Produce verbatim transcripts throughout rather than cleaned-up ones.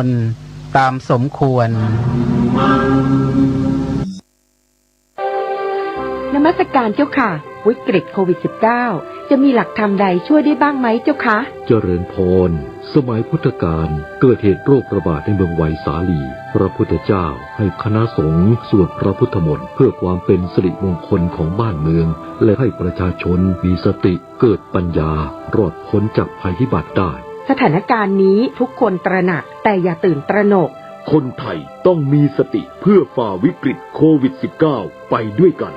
นตามสมควร นมัสการเจ้าค่ะ วิกฤตโควิดสิบเก้า จะมีหลักธรรมใดช่วยได้บ้างไหมเจ้าคะ เจริญพร สมัยพุทธกาลเกิดเหตุโรคระบาดในเมืองไวสาลี พระพุทธเจ้าให้คณะสงฆ์สวดพระพุทธมนต์เพื่อความเป็นสิริมงคลของบ้านเมือง และให้ประชาชนมีสติ เกิดปัญญารอดพ้นจากภัยพิบัติได้ สถานการณ์นี้ทุกคนตระหนัก แต่อย่าตื่นตระหนก คนไทยต้องมีสติเพื่อฝ่าวิกฤตโควิดสิบเก้า ไปด้วยกัน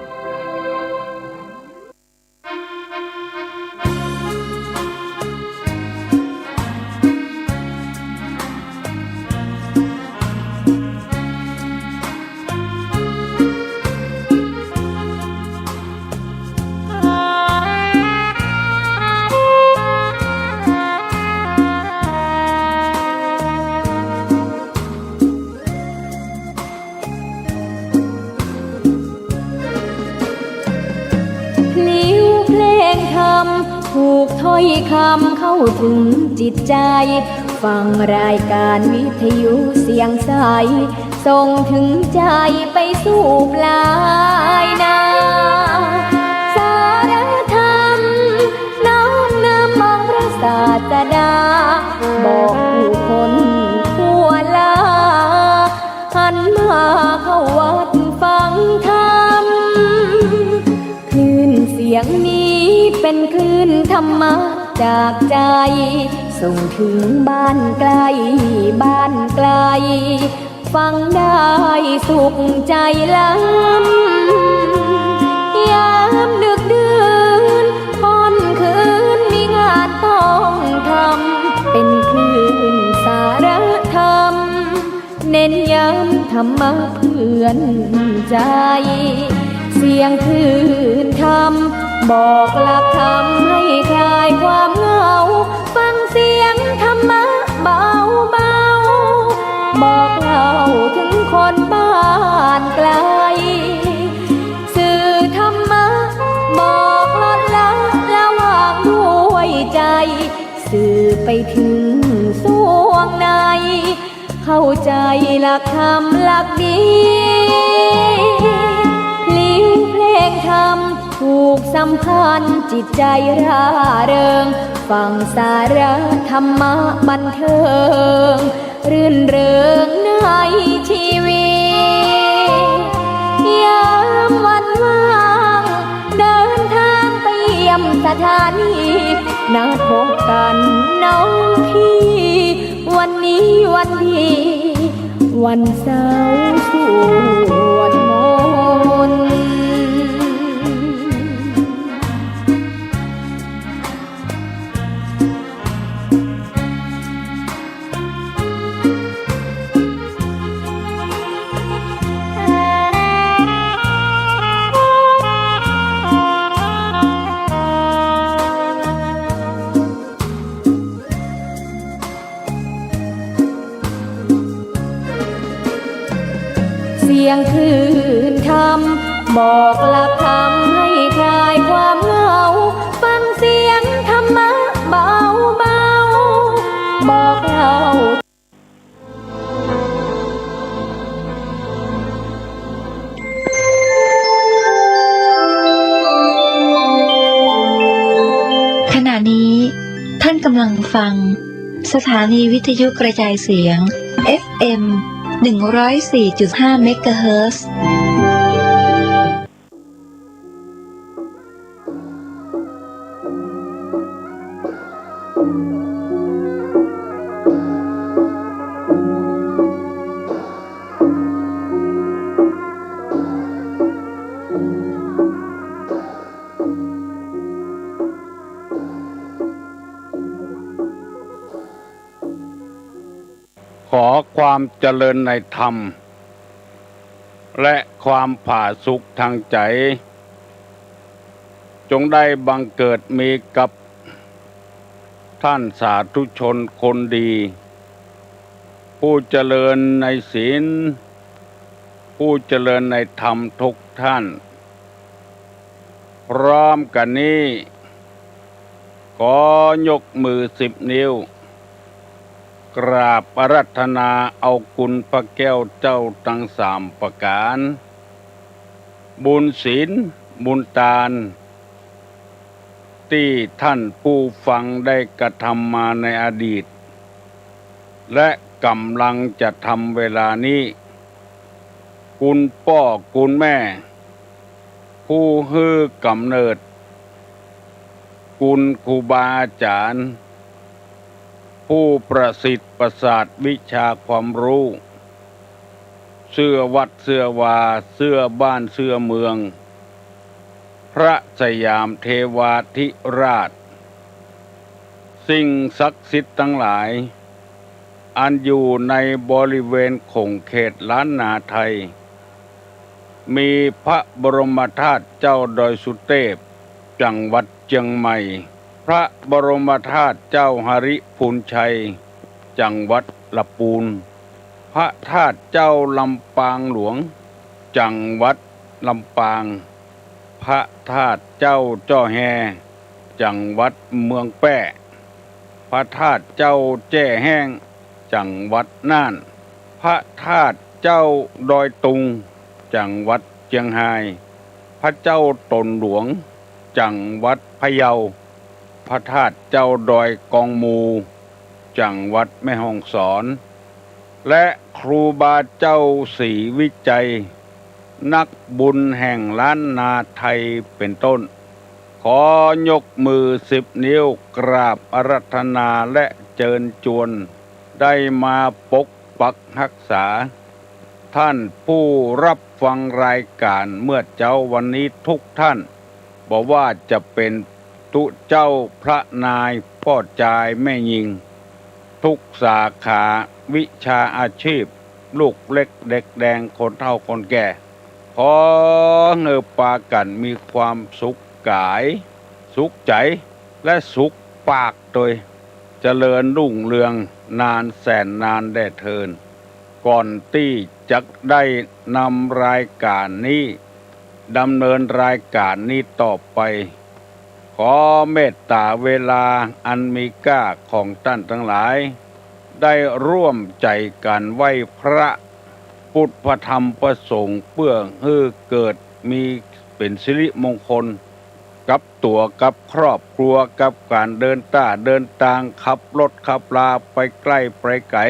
พลิ้วเพลงธรรม ผูกถ้อยคำเข้าถึงจิตใจ ฟังรายการวิทยุเสียงใส ส่งถึงใจไปสู่ปลายนา สารธรรมน้อมนำองค์พระศาสดา บอกผู้คนทั่วลา หันมาเข้าวัดฟังธรรม คลื่นเสียงนี้เป็นคลื่นธรรมะจากใจ ส่งถึงบ้านไกลบ้านไกล ฟังได้สุขใจล้ำ ยามดึกดื่นค่ำคืนมีงานต้องทำ เป็นคลื่นสารธรรม เน้นย้ำธรรมะเพื่อนใจ เสียงคลื่นธรรม บอกหลักธรรมให้คลายความเหงา ฟังเสียงธรรมะเบาๆ บอกเล่าถึงคนบ้านไกล สื่อธรรมะ บอกลดละละวางด้วยใจ สื่อไปถึงส่วงใน เข้าใจหลักธรรมหลักดี พลิ้วเพลงธรรม ผูกสัมพันธ์จิตใจร่าเริง ฟังสาระธรรมะบันเทิง รื่นเริงในชีวิต ยามวันว่าง เดินทางไปเยี่ยมสถานี นัดพบกันน้องพี่ วันนี้วันดี วันเสาร์สวดมนต์ เสียงคลื่นธรรม บอกหลักธรรมให้คลายความเหงา ฟังเสียงธรรมะเบาๆ บอกเล่า ขณะนี้ท่านกำลังฟังสถานีวิทยุกระจายเสียง เอฟเอ็ม หนึ่งร้อยสี่จุดห้า เมกะเฮิรตซ์ ขอความเจริญในธรรม และความผาสุกทางใจ จงได้บังเกิดมีกับ ท่านสาธุชนคนดี ผู้เจริญในศีล ผู้เจริญในธรรมทุกท่าน พร้อมกันนี้ ขอยกมือสิบนิ้ว กราบอาราธนาเอาคุณพระแก้วเจ้าทั้งสามประก๋าน บุญศีล บุญตาน ตี้ท่านผู้ฟังได้กระทำมาในอดีต และก่ำลังจะทำเวลานี้ คุณป้อคุณแม่ ผู้หื้อก๋ำเนิด คุณครูบาอาจ๋ารย์ ผู้ประสิทธิ์ประสาทวิชาความฮู้ เสื้อวัดเสื้อวา เสื้อบ้านเสื้อเมือง พระสยามเทวาธิราช สิ่งศักดิ์สิทธิ์ตังหลาย อันอยู่ในบริเวณขงเขตล้านนาไทย มีพระบรมธาตุเจ้าดอยสุเตพ จังหวัดเจียงใหม่ พระบรมธาตุเจ้าหริพูนชัย จังหวัดละปูน พระธาตุเจ้าลำปางหลวง จังหวัดลำปาง พระธาตุเจ้าจ้อแฮ จังหวัดเมืองแป้ พระธาตุเจ้าแจ้แฮ้ง จังหวัดน่าน พระธาตุเจ้าดอยตุง จังหวัดเจียงฮาย พระเจ้าตนหลวง จังหวัดพะเยา พระธาตุเจ้าดอยกองมู จังหวัดแม่ฮ่องสอน และครูบาเจ้าศรีวิชัย นักบุญแห่งล้านนาไทยเป็นต้น ขอยกมือสิบนิ้วกราบอาราธนาและเจิญจวน ได้มาปกปักฮักษา ท่านผู้รับฟังรายก๋านเมื่อเจ๊าวันนี้ทุกท่าน บ่ว่าจะเป๋นตุ๊เจ้าพระนาย ป้อจายแม่ญิง ทุกสาขาวิชาอาชีพ ลูกเล็กเด็กแดง คนเฒ่าคนแก่ ขอหื้อปากั๋นมีความสุขก๋าย สุขใจ๋ และสุขปากตวย เจริญรุ่งเรืองนานแสนนานแด่เทอญ ก่อนตี้จะได้นำรายก๋านนี้ ดำเนินรายก๋านนี้ต่อไป ขอเมตต๋าเวลาอันมีก้าของต้านตังหลาย ได้ร่วมใจ๋กั๋นไหว้พระ พุทธพระธรรมพระสงฆ์ เปื้อหื้อเกิดมีเป๋นสิริมงคล กับตั๋วกับครอบครัว กับก๋านเดินต้าเดินตาง ขับรถขับลาไปใก้ไปไก๋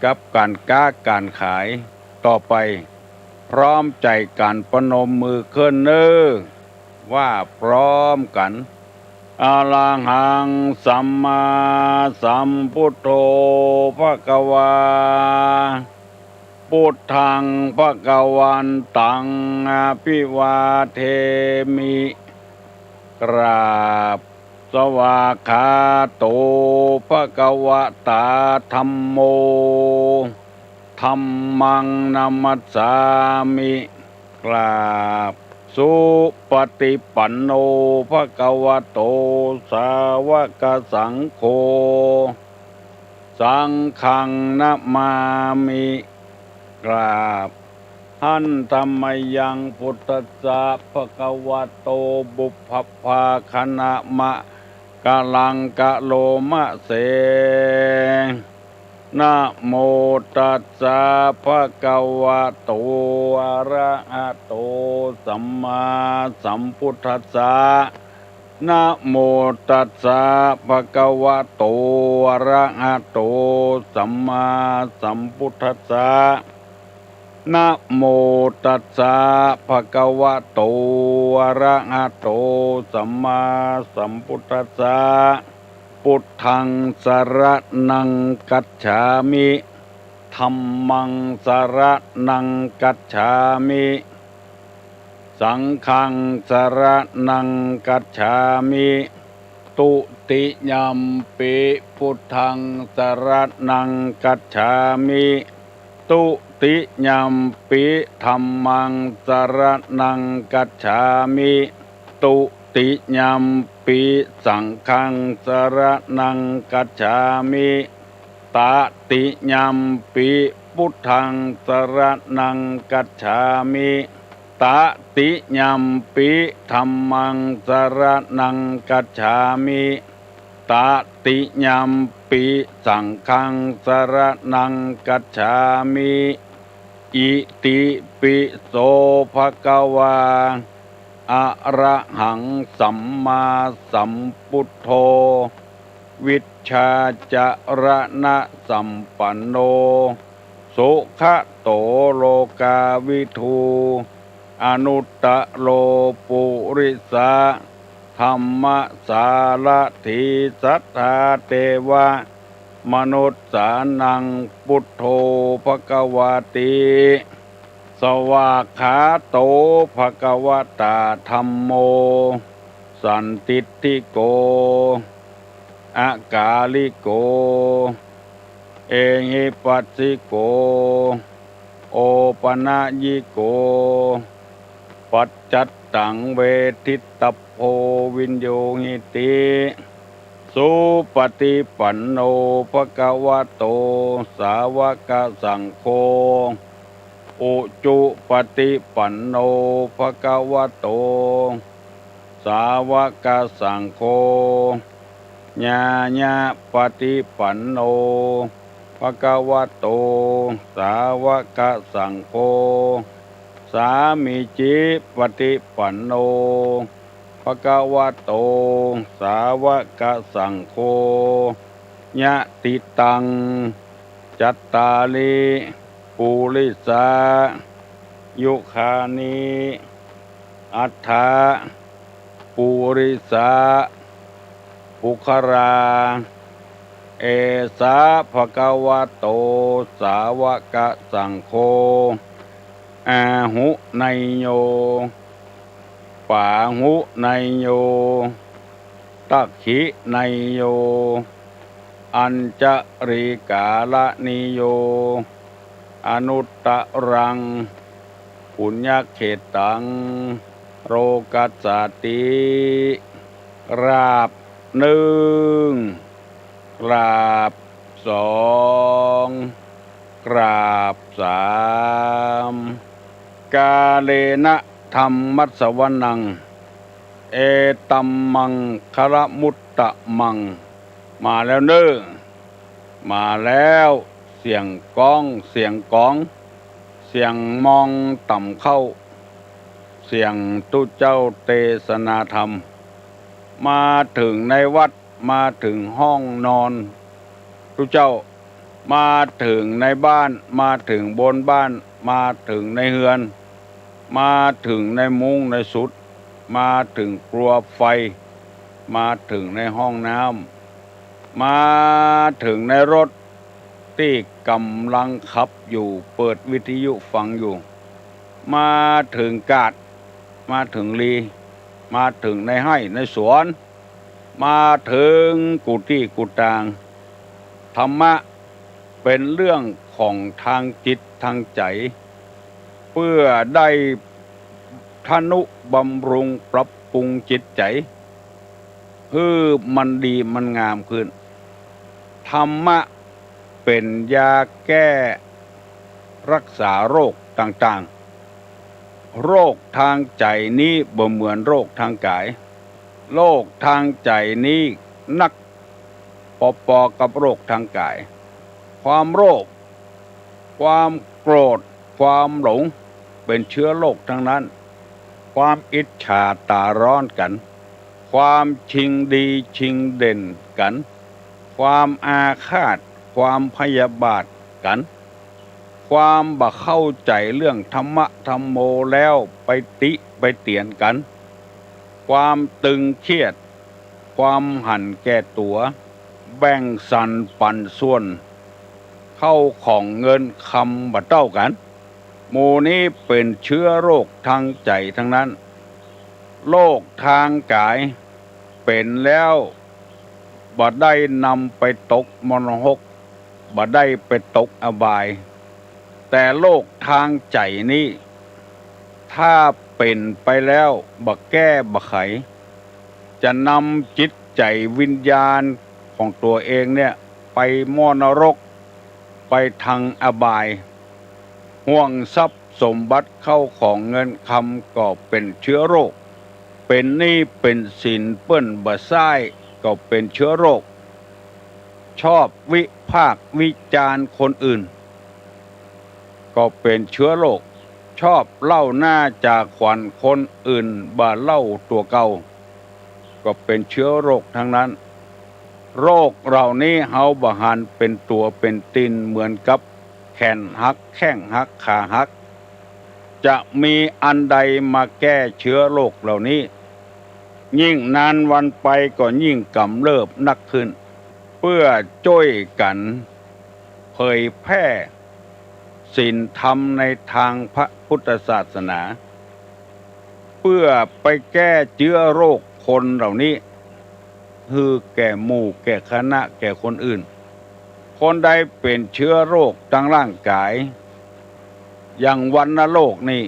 กับก๋านก๊าก๋านขาย ต่อไป พร้อมใจ๋กั๋นประนมมือขึ้นเน่อ ว่าพร้อมกั๋น อะระหังสัมมาสัมพุทโธ ภะคะวา พุทธัง ภะคะวันตัง อะภิวาเทมิ กราบ สวากขาโต ภะคะวะตา ธัมโม ธัมมัง นะมัสสามิ กราบ สุปะติปันโน ภะคะวะโต สาวะกะสังโฆ สังฆัง นะมามิ กราบ หันธะ มะยัง พุทธัสสะ ภะคะวะโต ปุพพะ ภาคะนะ มะกะลัง กะโลมะเส นะโมตัสสะ ภะคะวะโต อะระหะโต สัมมาสัมพุทธัสสะ นะโมตัสสะ ภะคะวะโต อะระหะโต สัมมาสัมพุทธัสสะ นะโมตัสสะ ภะคะวะโต อะระหะโต สัมมาสัมพุทธัสสะ พุทธัง สะระณัง คัจฉามิ ธัมมัง สะระณัง คัจฉามิ สังฆัง สะระณัง คัจฉามิ ตุติยัมปิ พุทธัง สะระณัง คัจฉามิ ตุติยัมปิ ธัมมัง สะระณัง คัจฉามิ ตุติยัมปิ สังฆัง สะระณัง คัจฉามิ ตะติยัมปิ พุทธัง สะระณัง คัจฉามิ ตะติยัมปิ ธัมมัง สะระณัง คัจฉามิ ตะติยัม ปิสังฆังสรณังคัจฉามิ อิติปิโสภะคะวา อะระหังสัมมาสัมพุทโธ วิชชาจรณะสัมปันโน สุขะโตโลกาวิทู อนุตตะโรปุริสะธัมมะสารถี สัทธาเตวะมนุสสานัง พุทโธภะคะวาติ สวากขาโตภะคะวะตาธัมโม สันทิฏฐิโก อะกาลิโก เอหิปัสสิโก โอปะนะยิโก ปัจจัตตังเวทิตตะโพ วินยูหิติ สุปะฏิปันโนภะคะวะโต สาวะกะสังโฆ อุจุปะฏิปันโนภะคะวะโต สาวะกะสังโฆ ญาญะปะฏิปันโนภะคะวะโต สาวะกะสังโฆ สามีจิปะฏิปันโนภะคะวะโต สาวะกะสังโฆ ยะติตัง จัตตาริ ปุริสายุคานิ อัฏฐะปุริสาปุคคลา เอสะภะคะวะโต สาวะกะสังโฆ อาหุเนยโย ปาหุเนยโย ตักขิเนยโย อัญชลีกาละนิโย อนุตตะรัง ปุญญะเขตตัง โลกัสสาติ กราบนึ่ง กราบสอง กราบสาม กาเลนะธัมมัสสวนัง เอตัมมังคะละมุตตะมัง มาแล้วเน้อ มาแล้ว เสียงก้อง เสียงก๋อง เสียงมองต่ำเข้า เสียงตุ๊เจ้าเตสนาธรรม มาเถิงในวัด มาเถิงห้องนอนตุ๊เจ้า มาเถิงในบ้าน มาเถิงบนบ้าน มาเถิงในเฮือน มาเถิงในมุ้งในสุด มาเถิงครัวไฟ มาเถิงในห้องน้ำ มาเถิงในรถตี้ก่ำลังขับอยู่ เปิดวิทยุฟังอยู่ มาเถิงกาด มาเถิงลี มาเถิงในไฮ่ในสวน มาเถิงกู้ตี้กู้ตาง ธรรมะเป๋นเรื่องของตางจิตตางใจ๋ เปื้อได้ทะนุบำรุงปรับปรุงจิตใจ๋ หื้อมันดีมันงามขึ้น ธรรมะเป๋นยาแก้รักษาโรคต่างๆ โรคตางใจ๋นี้บ่เหมือนโรคตางกาย โรคตางใจ๋นี้นักปอๆ กับโรคตางกาย ความโลภ ความโกรธ ความหลง เป๋นเชื้อโรคตังนั้น ความอิจฉาต๋าฮ้อนกั๋น ความชิงดีชิงเด่นกั๋น ความอาฆาต ความพยาบาทกั๋น ความบ่เข้าใจ๋เรื่องธรรมะธัมโมแล้วไปติไปเตียนกั๋น ความตึงเครียด ความหันแก่ตั๋ว แบ่งสรรปันส่วน เข้าของเงินคำบ่เต้ากั๋น หมู่นี้เป๋นเชื้อโรคตางใจ๋ตังนั้น โรคตางกายเป๋นแล้วบ่ได้นำไปตกมรณะหก บ่ได้ไปตกอบาย แต่โรคตางใจ๋นี้ ถ้าเป๋นไปแล้วบ่แก้บ่ไข จะนำจิตใจ๋วิญญาณของตั๋วเองเนี่ยไปหม้อนรก ไปตางอบาย ห่วงทรัพย์สมบัติเข้าของเงินคำก็เป๋นเชื้อโรค เป๋นหนี้เป๋นสินเปิ้นบ่ใซ้ก็เป๋นเชื้อโรค ชอบวิพากษ์วิจารณ์คนอื่น ก็เป๋นเจื๊อโรค ชอบเล่าหน้าจ่าขวัญคนอื่นบ่าเล่าตั๋วเก่า ก็เป๋นเจื๊อโรคตังนั้น โรคเหล่านี้เฮาบ่หันเป๋นตั๋วเป๋นตี๋น เหมือนกับแขนหัก แข้งหัก ขาหัก จะมีอันใดมาแก้เจื๊อโรคเหล่านี้ ยิ่งนานวันไปก็ยิ่งกำเริบนักขึ้น เปื้อจ้วยกั๋นเผยแพร่ศีลธรรมในตางพระพุทธศาสนา เปื้อไปแก้เจื๊อโรคคนเหล่านี้ หื้อแก่หมู่แก่คณะแก่คนอื่น คนใดเป๋นเจื๊อโรคตางร่างก๋าย อย่างวัณโรคนี่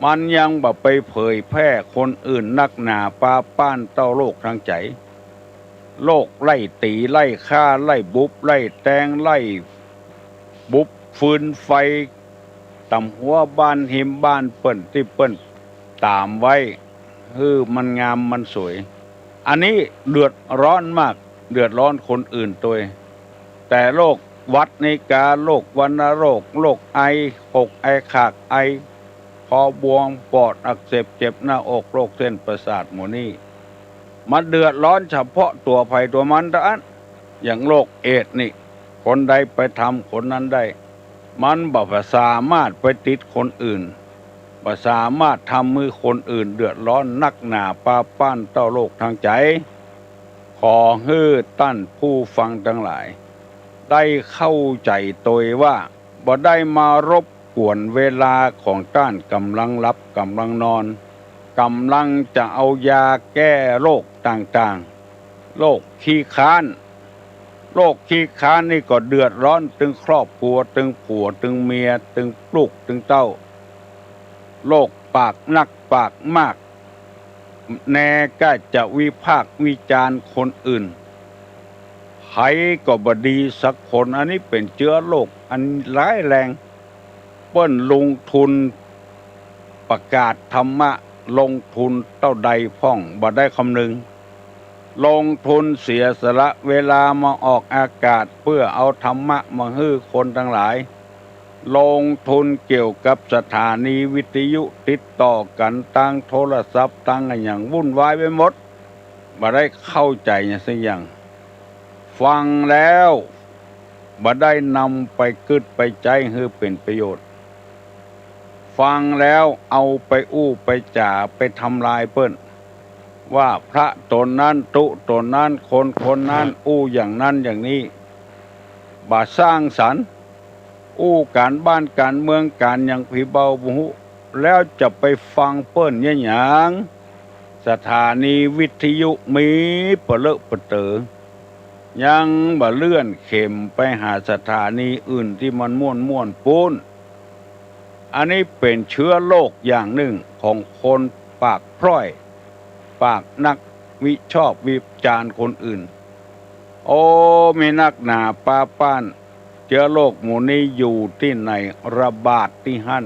มันยังบ่ไปเผยแพร่คนอื่นนักหนาปาป้านเต้าโรคตางใจ๋ โรคไล่ตี๋ไล่ฆ่า ไล่บุบไล่แตง ไล่บุบฟืนไฟ ต๋ามหัวบ้านหิมบ้านเปิ้นตี้เปิ้นต๋ามไว้ หื้อมันงามมันสวย อันนี้เดือดร้อนมาก เดือดร้อนคนอื่นตวย แต่โรคหวัดนี้กา โรควัณโรค โรคไอ หกไอ ขากไอ คอบวม ปอดอักเสบ เจ็บหน้าอก โรคเส้นประสาทหมู่นี้ มันเดือดร้อนเฉพาะตั๋วใผตั๋วมันเต้าอั้น อย่างโรคเอดส์นี่ คนใดไปทำคนนั้นได้ มันบ่สามารถไปติดคนอื่น บ่สามารถทำหื้อคนอื่นเดือดร้อนนักหนาปาป้านเต้าโรคตางใจ๋ ขอหื้อต้านผู้ฟังตังหลาย ได้เข้าใจ๋ตวยว่า บ่ได้มารบกวนเวลาของต้านก๋ำลังหลับก๋ำลังนอน ก๋ำลังจะเอายาแก้โรคต่างๆ โรคขี้คร้าน โรคขี้คร้านนี่ก็เดือดร้อนตึงครอบครัว ตึงผัว ตึงเมีย ตึงลูก ตึงเต้า โรคปากนักปากมาก แนก็จะวิพากษ์วิจารณ์คนอื่น ใผก็บ่ดีสักคน อันนี้เป๋นเจื๊อโรคอันร้ายแรง เปิ้นลงทุนประกาศธรรมะ ลงทุนเต้าใดพ่องบ่ได้คำนึง ลงทุนเสียสละเวลามาออกอากาศเปื้อเอาธรรมะมาหื้อคนตังหลาย ลงทุนเกี่ยวกับสถานีวิทยุติดต่อกั๋นตางโทรศัพท์ตางอะหยังวุ่นวายไปหมด บ่ได้เข้าใจ๋หยังสักอย่าง ฟังแล้วบ่ได้นำไปกึ๊ดไปใจ๊หื้อเป๋นประโยชน์ ฟังแล้วเอาไปอู้ไปจ๋าไปทำลายเปิ้น ว่าพระต๋นนั้นตุ๊ต๋นนั้นคนคนนั้นอู้อย่างนั้นอย่างนี้ บ่สร้างสรรค์ อู้ก๋านบ้านก๋านเมืองก๋านหยังผีเบาบ่ฮู้ แล้วจะไปฟังเปิ้นเยียะหยัง สถานีวิทยุมีปะเลอะปะเต๋อ ยังบ่เลื่อนเข็มไปหาสถานีอื่นตี้มันม่วนๆ ปู๊น อันนี้เป๋นเจื๊อโรคอย่างนึ่งของคนปากพร่อย ปากนักวิชอบวิจารณ์คนอื่น โอ้ มีนักหนาปาป้าน เจื๊อโรคหมู่นี้อยู่ตี้ไหนระบาดตี้หั้น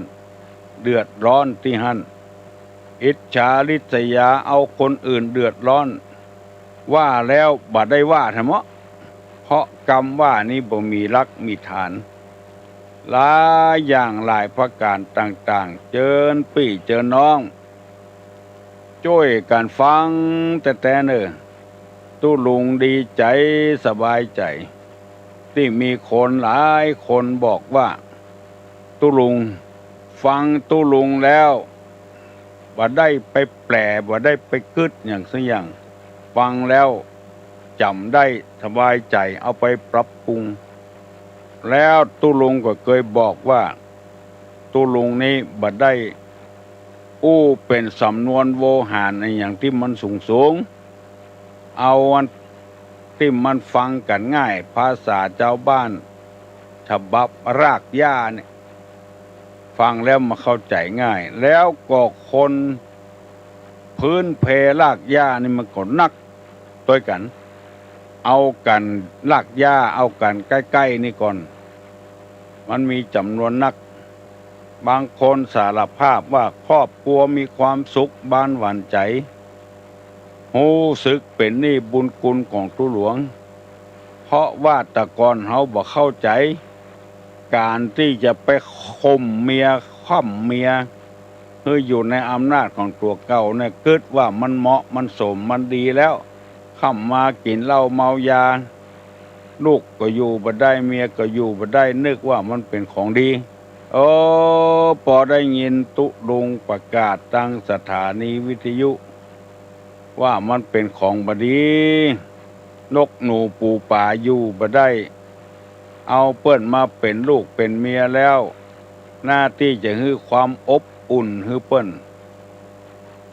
เดือดร้อนตี้หั้น อิจฉาริษยาเอาคนอื่นเดือดร้อน ว่าแล้วบ่ได้ว่าแท้เมาะ เพราะกำว่านี้บ่มีหลักมีฐาน หลายอย่างหลายประก๋านต่างๆ เจิญปี้เจิญน้อง จ้วยกั๋นฟังแต๊ๆ เน่อ ตุ๊ลุงดีใจ๋สบายใจ๋ ตี้มีคนหลายคนบอกว่า ตุ๊ลุง ฟังตุ๊ลุงแล้ว บ่ได้ไปแปล บ่ได้ไปกึ๊ดหยังสักอย่าง ฟังแล้วจ๋ำได้สบายใจ๋ เอาไปปรับปรุง แล้วตุ๊ลุงก็เกยบอกว่า ตุ๊ลุงนี้บ่ได้อู้เป๋นสำนวนโวหารอะหยังตี้มันสูงๆ เอาอันตี้มันฟังกั๋นง่าย ภาษาจาวบ้าน ฉบับรากหญ้าเนี่ย ฟังแล้วมาเข้าใจ๋ง่าย แล้วก็คนพื้นเพรากหญ้านี่มันก็นักตวยกั๋น เอากั๋นรากหญ้า เอากั๋นใก้ๆ นี่ก่อน มันมีจ๋ำนวนนัก บางคนสารภาพว่าครอบครัวมีความสุขบานหวานใจ๋ ฮู้สึกเป๋นหนี้บุญคุณของตุ๊หลวง เพ ราะว่าแต่ก่อนเฮาบ่เข้าใจ๋ ก๋านตี้จะไปข่มเมีย ข่มเมีย หื้ออยู่ในอำนาจของตั๋วเก่าเนี่ย กึ๊ดว่ามันเหมาะ มันสม มันดีแล้ว ค่ำมากิ๋นเหล้าเมายา ลูกก็อยู่บ่ได้ เมียก็อยู่บ่ได้ นึกว่ามันเป๋นของดี โอ้ ปอได้ยินตุ๊ลุงประกาศตางสถานีวิทยุ ว่ามันเป๋นของบ่ดี นกหนูปูป๋าอยู่บ่ได้ เอาเปิ้นมาเป๋นลูกเป๋นเมียแล้ว หน้าตี้จะหื้อความอบอุ่นหื้อเปิ้น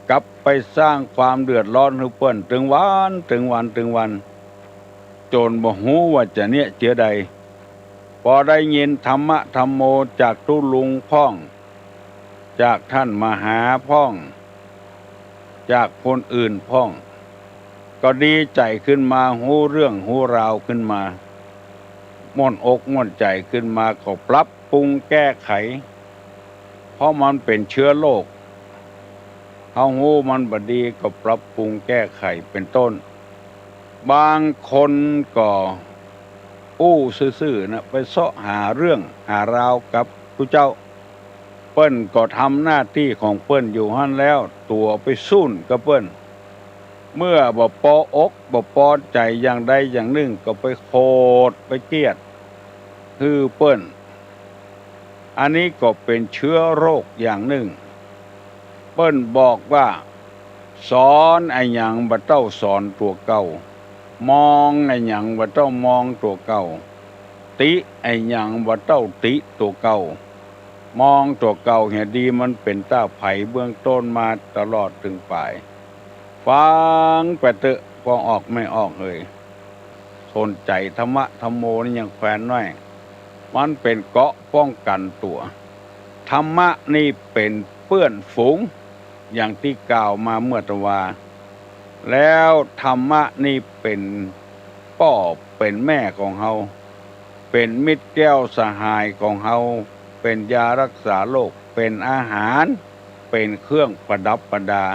กลับไปสร้างความเดือดร้อนหื้อเปิ้น ตึงวัน ตึงวัน ตึงวัน จ๋นบ่ฮู้ว่าจะเยียะเจื้อใด ปอได้ยินธรรมะธัมโมจากตุ๊ลุงพ่อง จากต้านมหาพ่อง จากคนอื่นพ่อง ก็ดีใจ๋ขึ้นมา ฮู้เรื่องฮู้ราวขึ้นมา ม่วนอกม่วนใจ๋ขึ้นมา ก็ปรับปรุงแก้ไข เพราะมันเป๋นเชื้อโรค เฮาฮู้มันบ่ดีก็ปรับปรุงแก้ไข เป๋นต้น บางคนก็อู้ซื่อๆ นะ ไปเซาะหาเรื่องหาราวกับตุ๊เจ้า เปิ้นก็ทำหน้าตี้ของเปิ้นอยู่หั้นแล้ว ตั๋วไปสู้กับเปิ้น เมื่อบ่ปออกบ่ปอใจ๋อย่างใดอย่างนึ่ง ก็ไปโขดไปเกียดหื้อเปิ้น อันนี้ก็เป๋นเชื้อโรคอย่างนึ่ง เปิ้นบอกว่า สอนอะหยังบ่เต้าสอนตั๋วเก่า มองอะหยังบ่เต้ามองตั๋วเก่า ติอะหยังบ่เต้าติตั๋วเก่า มองตั๋วเก่าเหียดี มันเป๋นตาใผ เบื้องต้นมาตลอดเถิงป๋าย ฟังไปเต๊อะ ป้องออกแม่ออกเหย สนใจ๋ธรรมะธัมโมนี่ยังแควนน้อย มันเป๋นเกราะป้องกั๋นตั๋ว ธรรมะนี่เป๋นเปื้อนฝูง อย่างตี้กล่าวมาเมื่อตะวา แล้วธรรมะนี่เป๋นป้อเป๋นแม่ของเฮา เป๋นมิตรแก้วสหายของเฮา เป๋นยารักษาโรค เป๋นอาหาร เป๋นเครื่องประดับประดา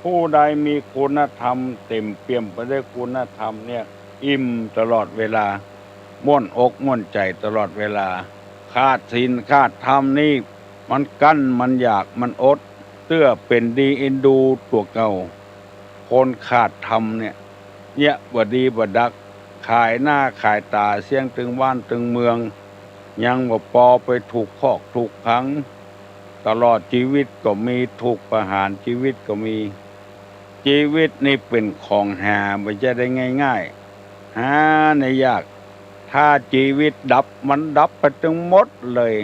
ผู้ใดมีคุณธรรมเต็มเปี่ยมไปด้วยคุณธรรมเนี่ย อิ่มตลอดเวลา ม่วนอกม่วนใจ๋ตลอดเวลา ขาดศีลขาดธรรมนี่ มันกั้น มันอยาก มันอด เตื้อเป๋นดีเอ็นดูตั๋วเก่า คนขาดธรรมเนี่ย เยียะบ่ดีบ่ดัก ขายหน้าขายต๋าเสี้ยงตึงบ้านตึงเมือง ยังบ่ปอไปถูกคอกถูกขัง ตลอดจีวิตก็มี ถูกประหารจีวิตก็มี จีวิตนี่เป๋นของหาบ่ใจ้ได้ง่ายๆ หาในยาก ถ้าจีวิตดับ มันดับไปตึงหมดเลย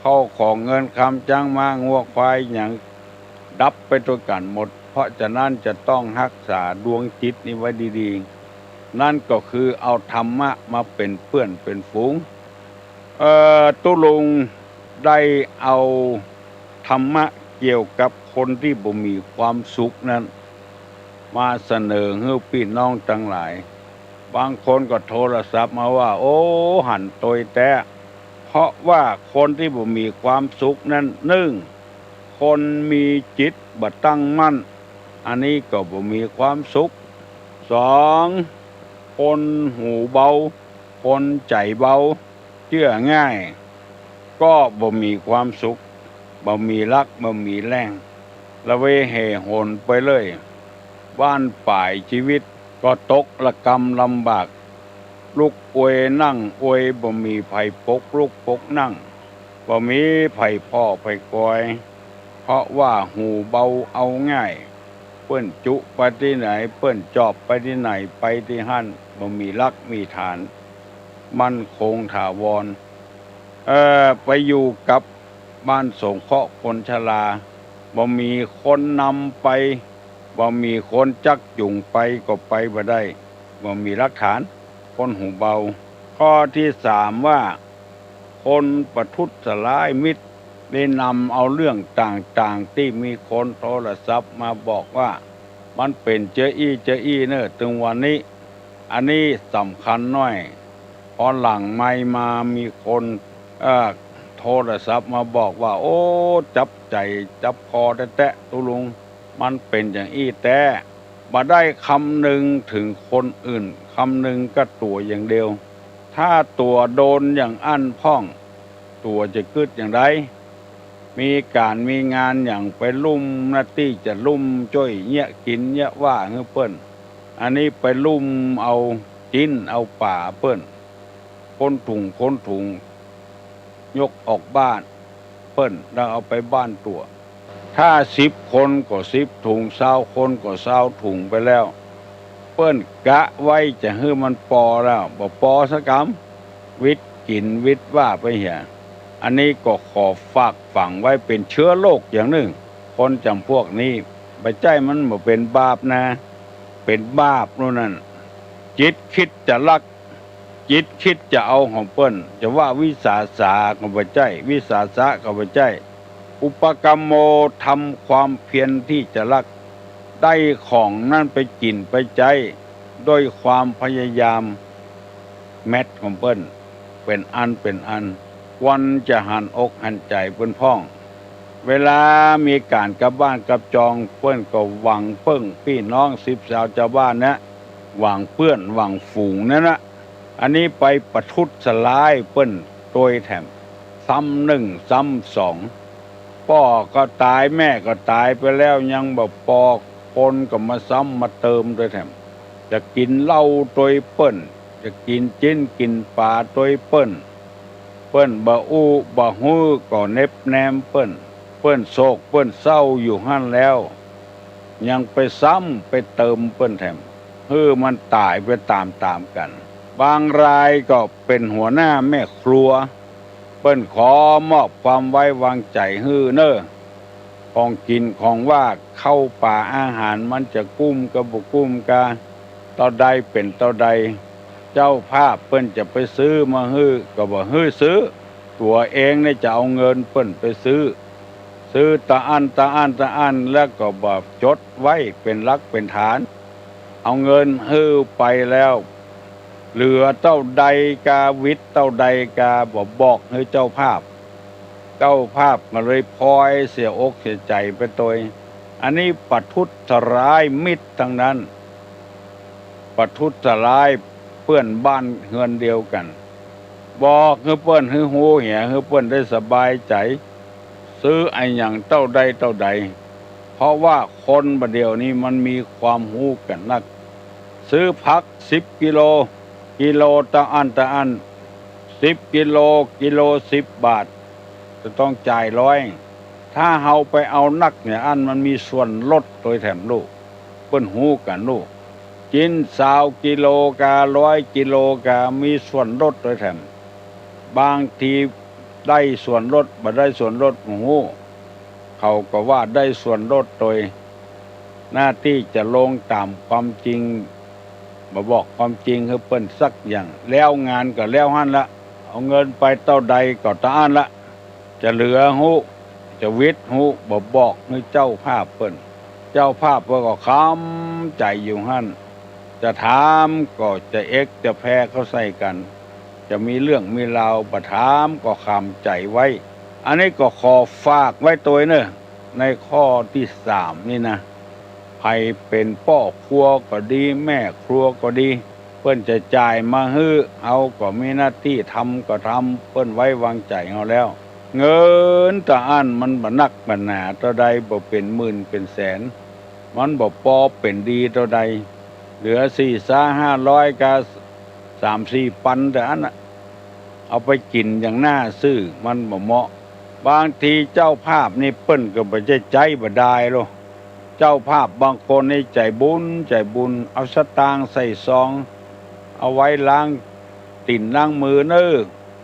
เข้าของเงินคำจ๊างม้างัวควายหยัง ดับไปตวยกั๋นหมด เพราะฉะนั้นจะต้องฮักษาดวงจิตนี้ไว้ดีๆ นั่นก็คือเอาธรรมะมาเป๋นเปื้อนเป๋นฝูง เอ่อ ตุ๊ลุงได้เอาธรรมะเกี่ยวกับคนตี้บ่มีความสุขนั้น มาเสนอหื้อปี้น้องตังหลาย บางคนก็โทรศัพท์มาว่า โอ้ หันตวยแต๊ เพราะว่าคนตี้บ่มีความสุขนั้น นึ่ง คนมีจิตบ่ตั้งมั่น อันนี้ก็บ่มีความสุข สอง คนหูเบา คนใจ๋เบา เจื้อง่าย ก็บ่มีความสุข บ่มีฮัก บ่มีแฮง ละเวเห่หนไปเลย บ้านป๋ายจีวิตก็ตกระกำลำบาก ลุกอวยนั่งอวย บ่มีใผปลุกลุกปลุกนั่ง บ่มีใผผ่อใผกอย เพราะว่าหูเบาเอาง่าย เปิ้นจุไปตี้ไหน เปิ้นจอบไปตี้ไหน ไปตี้หั้น บ่มีฮักมีฐาน มั่นคงถาวร เอ่อ ไปอยู่กับบ้านสงเคราะห์คนชรา บ่มีคนนำไป บ่มีคนจักจู๋งไปก็ไปบ่ได้ บ่มีฮักฐาน คนหูเบา ข้อตี้สามว่า คนประทุษร้ายมิตร ได้นำเอาเรื่องต่างๆ ตี้มีคนโทรศัพท์มาบอกว่า มันเป๋นเจ้าอี้เจ้าอี้เน่อ ตึงวันนี้ อันนี้สำคัญน้อย พอหลังไมค์มามีคน เอ่อ โทรศัพท์มาบอกว่า โอ้ จับใจ๋จับคอแต๊ๆ ตุ๊ลุง มันเป๋นอย่างอี้แต๊ บ่ได้คำนึงเถิงคนอื่น คำนึงก้าตั๋วอย่างเดียว ถ้าตั๋วโดนอย่างอั้นพ่อง ตั๋วจะกึ๊ดอย่างใด มีก๋านมีงานหยังไปลุ่มหน้าตี้จะลุ่มจ้วยเยียะกิ๋นเยียะว่าหื้อเปิ้น อันนี้ไปลุ่มเอาจิ๊นเอาป๋าเปิ้น คนถุงคนถุง ยกออกบ้านเปิ้น แล้วเอาไปบ้านตั๋ว ถ้าสิบคนก็สิบถุง ซาวคนก็ซาวถุงไปแล้ว เปิ้นกะไว้จะหื้อมันปอแล้ว บ่ปอสักกำ วิดกิ๋นวิดว่าไปเหีย อันนี้ก็ขอฝากฝังไว้เป๋นเชื้อโรคอย่างนึ่ง คนจ๋ำพวกนี้ บ่ใจ้มันบ่เป๋นบาปนา เป๋นบาปโน่นนั่น จิตคิดจะลัก จิตคิดจะเอาของเปิ้น จะว่าวิสาสะก็บ่ใจ้ วิสาสะก็บ่ใจ้ อุปกัมโม ทำความเพียรที่จะลัก ได้ของนั้นไปกิ๋นไปใจ๊ ด้วยความพยายาม แมตของเปิ้น เป๋นอันเป๋นอัน ควรจะหันอกหันใจ๋เปิ้นพ่อง เวลามีก๋านกลับบ้านกลับจอง เปิ้นก็หวังเปิ้งปี้น้องสิบสาวจาวบ้านนะ หวังเปื้อนหวังฝูงนั้นนะ อันนี้ไปประทุษร้ายเปิ้นตวยแถม ซ้ำนึ่งซ้ำสอง ป้อก็ต๋ายแม่ก็ต๋ายไปแล้วยังบ่ปอ คนก็มาซ้ำมาเติมตวยแถม จะกิ๋นเหล้าตวยเปิ้น จะกิ๋นจิ๊นกิ๋นป๋าตวยเปิ้น เปิ้นบ่อู้บ่ฮู้ก็เน็บแนมเปิ้น เปิ้นโศกเปิ้นเศร้าอยู่หั้นแล้ว ยังไปซ้ำไปเติมเปิ้นแถม หื้อมันต๋ายไปต๋ามๆ กั๋น บางรายก็เป๋นหัวหน้าแม่ครัว เปิ้นขอมอบความไว้วางใจ๋หื้อเน่อ ของกิ๋นของว่า ข้าวป๋าอาหารมันจะกุ้มกาบ่กุ้มกา เต้าใดเป๋นเต้าใด เจ้าภาพเปิ้นจะไปซื้อมาหื้อก็บ่หื้อซื้อ ตั๋วเองเนี่ยจะเอาเงินเปิ้นไปซื้อ ซื้อตะอั้นตะอั้นตะอั้น แล้วก็บ่จดไว้เป๋นหลักเป๋นฐาน เอาเงินหื้อไปแล้ว เหลือเต้าใดกา วิดเต้าใดกา บ่บอกหื้อเจ้าภาพ เจ้าภาพก็เลยพลอยเสียอกเสียใจ๋ไปตวย อันนี้ประทุษร้ายมิตรตังนั้น ประทุษร้ายเปื้อนบ้านเฮือนเดียวกั๋น บอกหื้อเปิ้นหื้อฮู้เหีย หื้อเปิ้นได้สบายใจ๋ ซื้ออะหยังเต้าใดเต้าใด เพราะว่าคนบ่าเดี่ยวนี้มันมีความฮู้กั๋นนัก ซื้อผักสิบกิโล กิโลตะอั้นตะอั้น สิบกิโล กิโลสิบบาท จะต้องจ่ายร้อย ถ้าเฮาไปเอานักเนี่ยอั้นมันมีส่วนลดตวยแถมลูก เปิ้นฮู้กั๋นลูก จิ๊นซาวกิโลกา ร้อยกิโลกา มีส่วนลดตวยแถม บางทีได้ส่วนลด บ่ได้ส่วนลดบ่ฮู้ เขาก็ว่าได้ส่วนลดตวย หน้าตี้จะลงต๋ามความจริง บ่บอกความจริงหื้อเปิ้นสักอย่าง แล้วงานก็แล้วหั้นละ เอาเงินไปเต้าใดก็ตะอั้นละ จะเหลือฮู้ จะวิดฮู้ บ่บอกหื้อเจ้าภาพเปิ้น เจ้าภาพเปิ้นก็คำใจ๋อยู่หั้น จะถามก็จะเอ็กจะแพเข้าใส่กั๋น จะมีเรื่องมีราว บ่ถามก็คำใจ๋ไว้ อันนี้ก็ขอฝากไว้ตวยเน่อ ในข้อตี้สามนี่นะ ใผเป๋นป้อครัวก็ดี แม่ครัวก็ดี เปิ้นจะจ่ายมาหื้อ เฮาก็มีหน้าตี้ทำก็ทำ เปิ้นไว้วางใจ๋เฮาแล้ว เงินตะอั้นมันบ่นักบ่หนาเต้าใด บ่เป๋นหมื่นเป๋นแสน มันบ่ปอเป๋นดีเต้าใด เหลือสี่ซาห้าร้อยกา สามสี่ปันตะอั้นน่ะ เอาไปกิ๋นอย่างหน้าซื่อ มันบ่เหมาะ บางทีเจ้าภาพนี่เปิ้นก็บ่ใจ้ใจ๊บ่ดายโล เจ้าภาพบางคนนี่ใจ๋บุญ ใจ๋บุญ เอาสตางค์ใส่ซอง เอาไว้ล้างตี๋นล้างมือเน่อ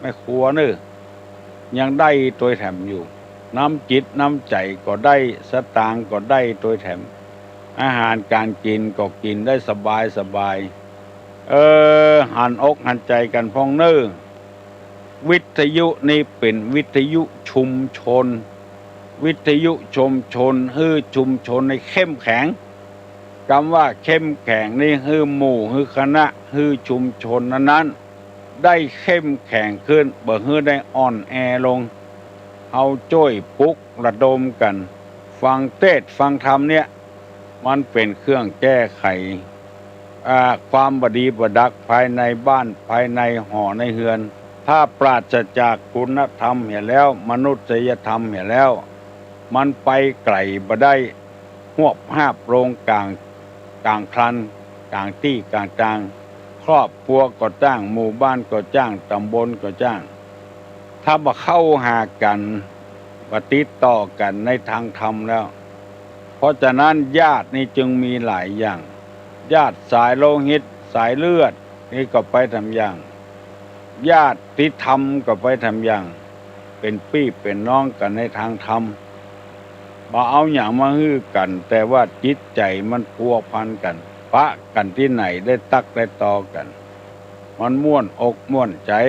แม่ครัวเน่อ ยังได้ตวยแถมอยู่ น้ำจิตน้ำใจ๋ก็ได้ สตางค์ก็ได้ตวยแถม อาหารก๋านกิ๋นก็กิ๋นได้สบายสบาย เออ หันอกหันใจ๋กั๋นพ่องเน่อ วิทยุนี่เป๋นวิทยุชุมชน วิทยุชุมชน หื้อชุมชนให้เข้มแข็ง กำว่าเข้มแข็งนี่หื้อหมู่ หื้อคณะ หื้อชุมชนนั้นๆ ได้เข้มแข็งขึ้น บ่หื้อได้อ่อนแอลง เฮาจ้วยปลุกระดมกั๋น ฟังเตสน์ฟังธรรมเนี่ย มันเป๋นเครื่องแก้ไข อ่า ความบ่ดีบ่ดักภายในบ้าน ภายในหอในเฮือน ถ้าปราศจากคุณธรรมเหียแล้ว มนุษยธรรมเหียแล้ว มันไปไก๋บ่ได้ ฮวบฮาบลงก๋าง ก๋างครัน ก๋างตี้ก๋างตาง ครอบครัวก็จ้าง หมู่บ้านก็จ้าง ต๋ำบลก็จ้าง ถ้าบ่เข้าหากั๋น บ่ติดต่อกั๋นในตางธรรมแล้ว เพราะฉะนั้นญาตินี่จึงมีหลายอย่าง ญาติสายโลหิต สายเลือดนี่ก็ไปต๋ามอย่าง ญาติธรรมก็ไปต๋ามอย่าง เป๋นปี้เป๋นน้องกั๋นในตางธรรม บ่เอาหยังมาหื้อกั๋น แต่ว่าจิตใจ๋มันพัวพันกั๋น ปะกั๋นตี้ไหนได้ตั๊กได้ตอกั๋น มันม่วนอกม่วนใจ๋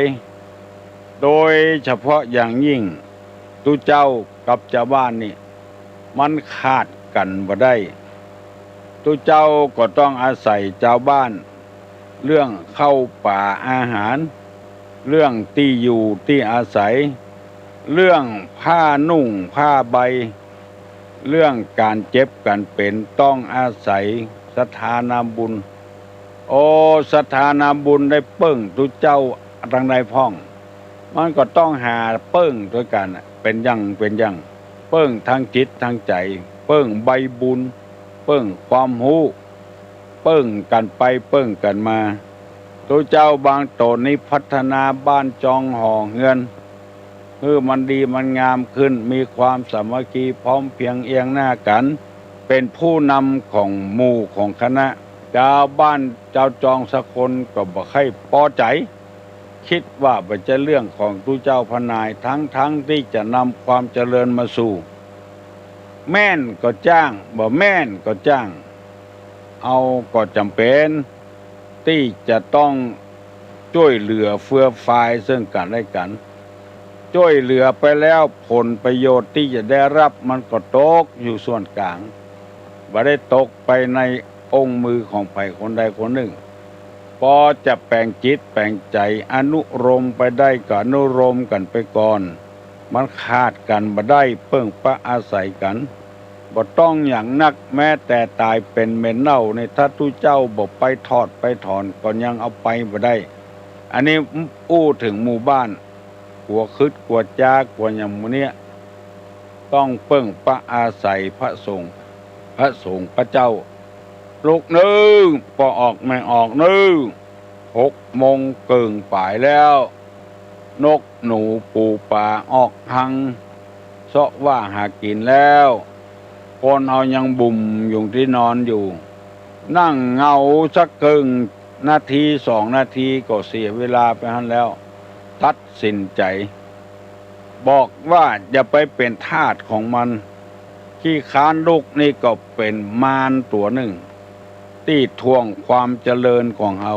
โดยเฉพาะอย่างยิ่ง ตุ๊เจ้ากับจาวบ้านนี่ มันขาดกั๋นบ่ได้ ตุ๊เจ้าก็ต้องอาศัยจาวบ้าน เรื่องข้าวป๋าอาหาร เรื่องตี้อยู่ตี้อาศัย เรื่องผ้านุ่งผ้าใบ เรื่องก๋านเจ็บก๋านเป๋น ต้องอาศัยศรัทธานาบุญ โอ้ ศรัทธานาบุญได้เปิ้งตุ๊เจ้าตังใดพ่อง มันก็ต้องหาเปิ้งตวยกั๋น เป๋นอย่าง เป๋นอย่าง เปิ้งตางจิตตางใจ๋ เปิ้งใบบุญ เปิ้งความฮู้ เปิ้งกั๋นไปเปิ้งกั๋นมา ตุ๊เจ้าบางต๋นนี่พัฒนาบ้านจองหอเฮือน หื้อมันดีมันงามขึ้น มีความสามัคคีพร้อมเพียงเอียงหน้ากั๋น เป๋นผู้นำของหมู่ของคณะ จาวบ้านจาวจองสักคนก็บ่ใค่อยปอใจ๋ กึ๊ดว่าบ่ใจ้เรื่องของตุ๊เจ้าพระนาย ตึงๆ ตี้จะนำความเจริญมาสู่ แม่นก็จ้าง บ่แม่นก็จ้าง เฮาก็จ๋ำเป๋นตี้จะต้องจ้วยเหลือเฟือฟายเซิ่งกั๋นและกั๋น จ้วยเหลือไปแล้วผลประโยชน์ตี้จะได้ฮับมันก็ตกอยู่ส่วนก๋าง บ่ได้ตกไปในองค์มือของใผคนใดคนนึ่ง ปอจะแป๋งจิตแป๋งใจ๋อนุโลมไปได้ก็อนุโลมกั๋นไปก่อน มันขาดกั๋นบ่ได้ เปิ้งปะอาศัยกั๋น บ่ต้องหยังนัก แม้แต่ต๋ายเป๋นเหม็นเน่านี่ ถ้าตุ๊เจ้าบ่ไปถอดไปถอนก็ยังเอาไปบ่ได้ อันนี้อู้เถิงหมู่บ้าน กั๋วขึดกั๋วจ๊ากั๋วหยังหมู่เนี้ย ต้องเปิ้งปะอาศัยพระสงฆ์ พระสงฆ์พระเจ้า ลุกนึ่ง ป้อออกแม่ออกนึ่ง หกโมงเกิ่งป๋ายแล้ว นกหนูปูป๋าออกฮัง เซาะว่าหากิ๋นแล้ว คนเฮายังบุ่มอยู่ตี้นอนอยู่ นั่งเหงาสักเกิ่งนาทีสองนาทีก็เสียเวลาไปหั้นแล้ว ตัดสินใจ๋ บอกว่าอย่าไปเป๋นทาสของมัน ขี้คร้านลุกนี่ก็เป๋นมารตั๋วนึ่ง ตี้ถ่วงความเจริญของเฮา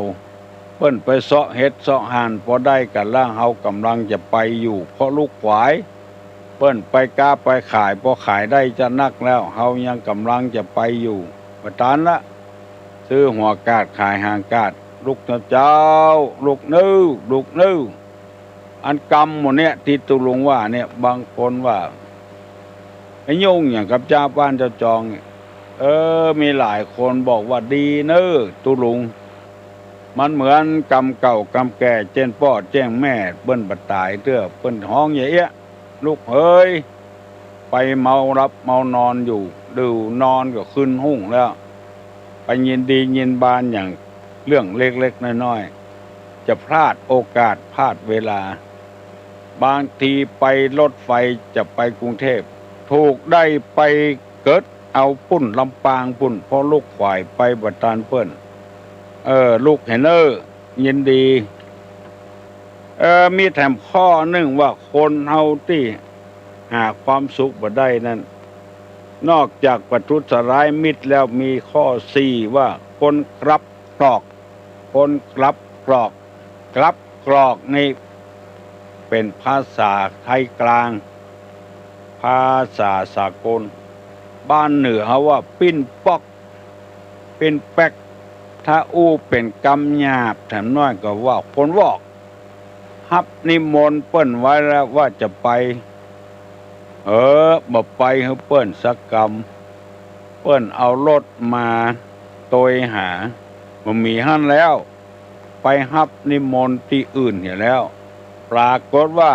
เปิ้นไปเซาะเฮ็ดเซาะฮาน ปอได้กั๋นแล้ว เฮากำลังจะไปอยู่ เพราะลุกขวาย เปิ้นไปก๊าไปขาย ปอขายได้จะนักแล้ว เฮายังกำลังจะไปอยู่ บ่ตันละ ซื้อหัวกาดขายหางกาด ลุกเต๊อะเจ้า ลุกนึ่ง ลุกนึ่ง อันกำหมู่เนี้ยตี้ตุ๊ลุงว่าเนี่ย บางคนว่า ไปยุ่งหยังกับจาวบ้านจาวจองเนี่ย เออ มีหลายคนบอกว่าดีเน่อตุ๊ลุง มันเหมือนกำเก่ากำแก่ เจ้นป้อเจ้นแม่เปิ้นบ่ต๋ายเตื้อ เปิ้นฮ้องอย่าเอี้ย ลุกเหย ไปเมาหลับเมานอนอยู่ ดื่มนอนก็ขึ้นฮุ่งแล้ว ไปยินดียินบานอย่างเรื่องเล็กๆ น้อยๆ จะพลาดโอกาสพลาดเวลา บางทีไปรถไฟจะไปกรุงเทพฯ ถูกได้ไปเกิดเอาปุ้นลำปางปุ้น เพราะลุกขวายไปบ่ตันเปิ้น เออ ลุกเหียเน่อ ยินดี เออ มีแถมข้อนึ่งว่าคนเฮาตี้หาความสุขบ่ได้นั้น นอกจากประทุษร้ายมิตรแล้ว มีข้อสี่ว่าคนกลับกรอก คนกลับกรอก กลับกรอกนี่เป๋นภาษาไทยกลาง ภาษาสากล บ้านเหนือเฮาว่าปิ้นป๊อก ปิ้นแป๊ก ถ้าอู้เป๋นกำหยาบแถมน้อยก็ว่าคนวอก ฮับนิมนต์เปิ้นไว้แล้วว่าจะไป เออ บ่ไปหื้อเปิ้นสักกำ เปิ้นเอารถมาตวยหา บ่มีหั้นแล้ว ไปฮับนิมนต์ตี้อื่นเหียแล้ว ปรากฏว่า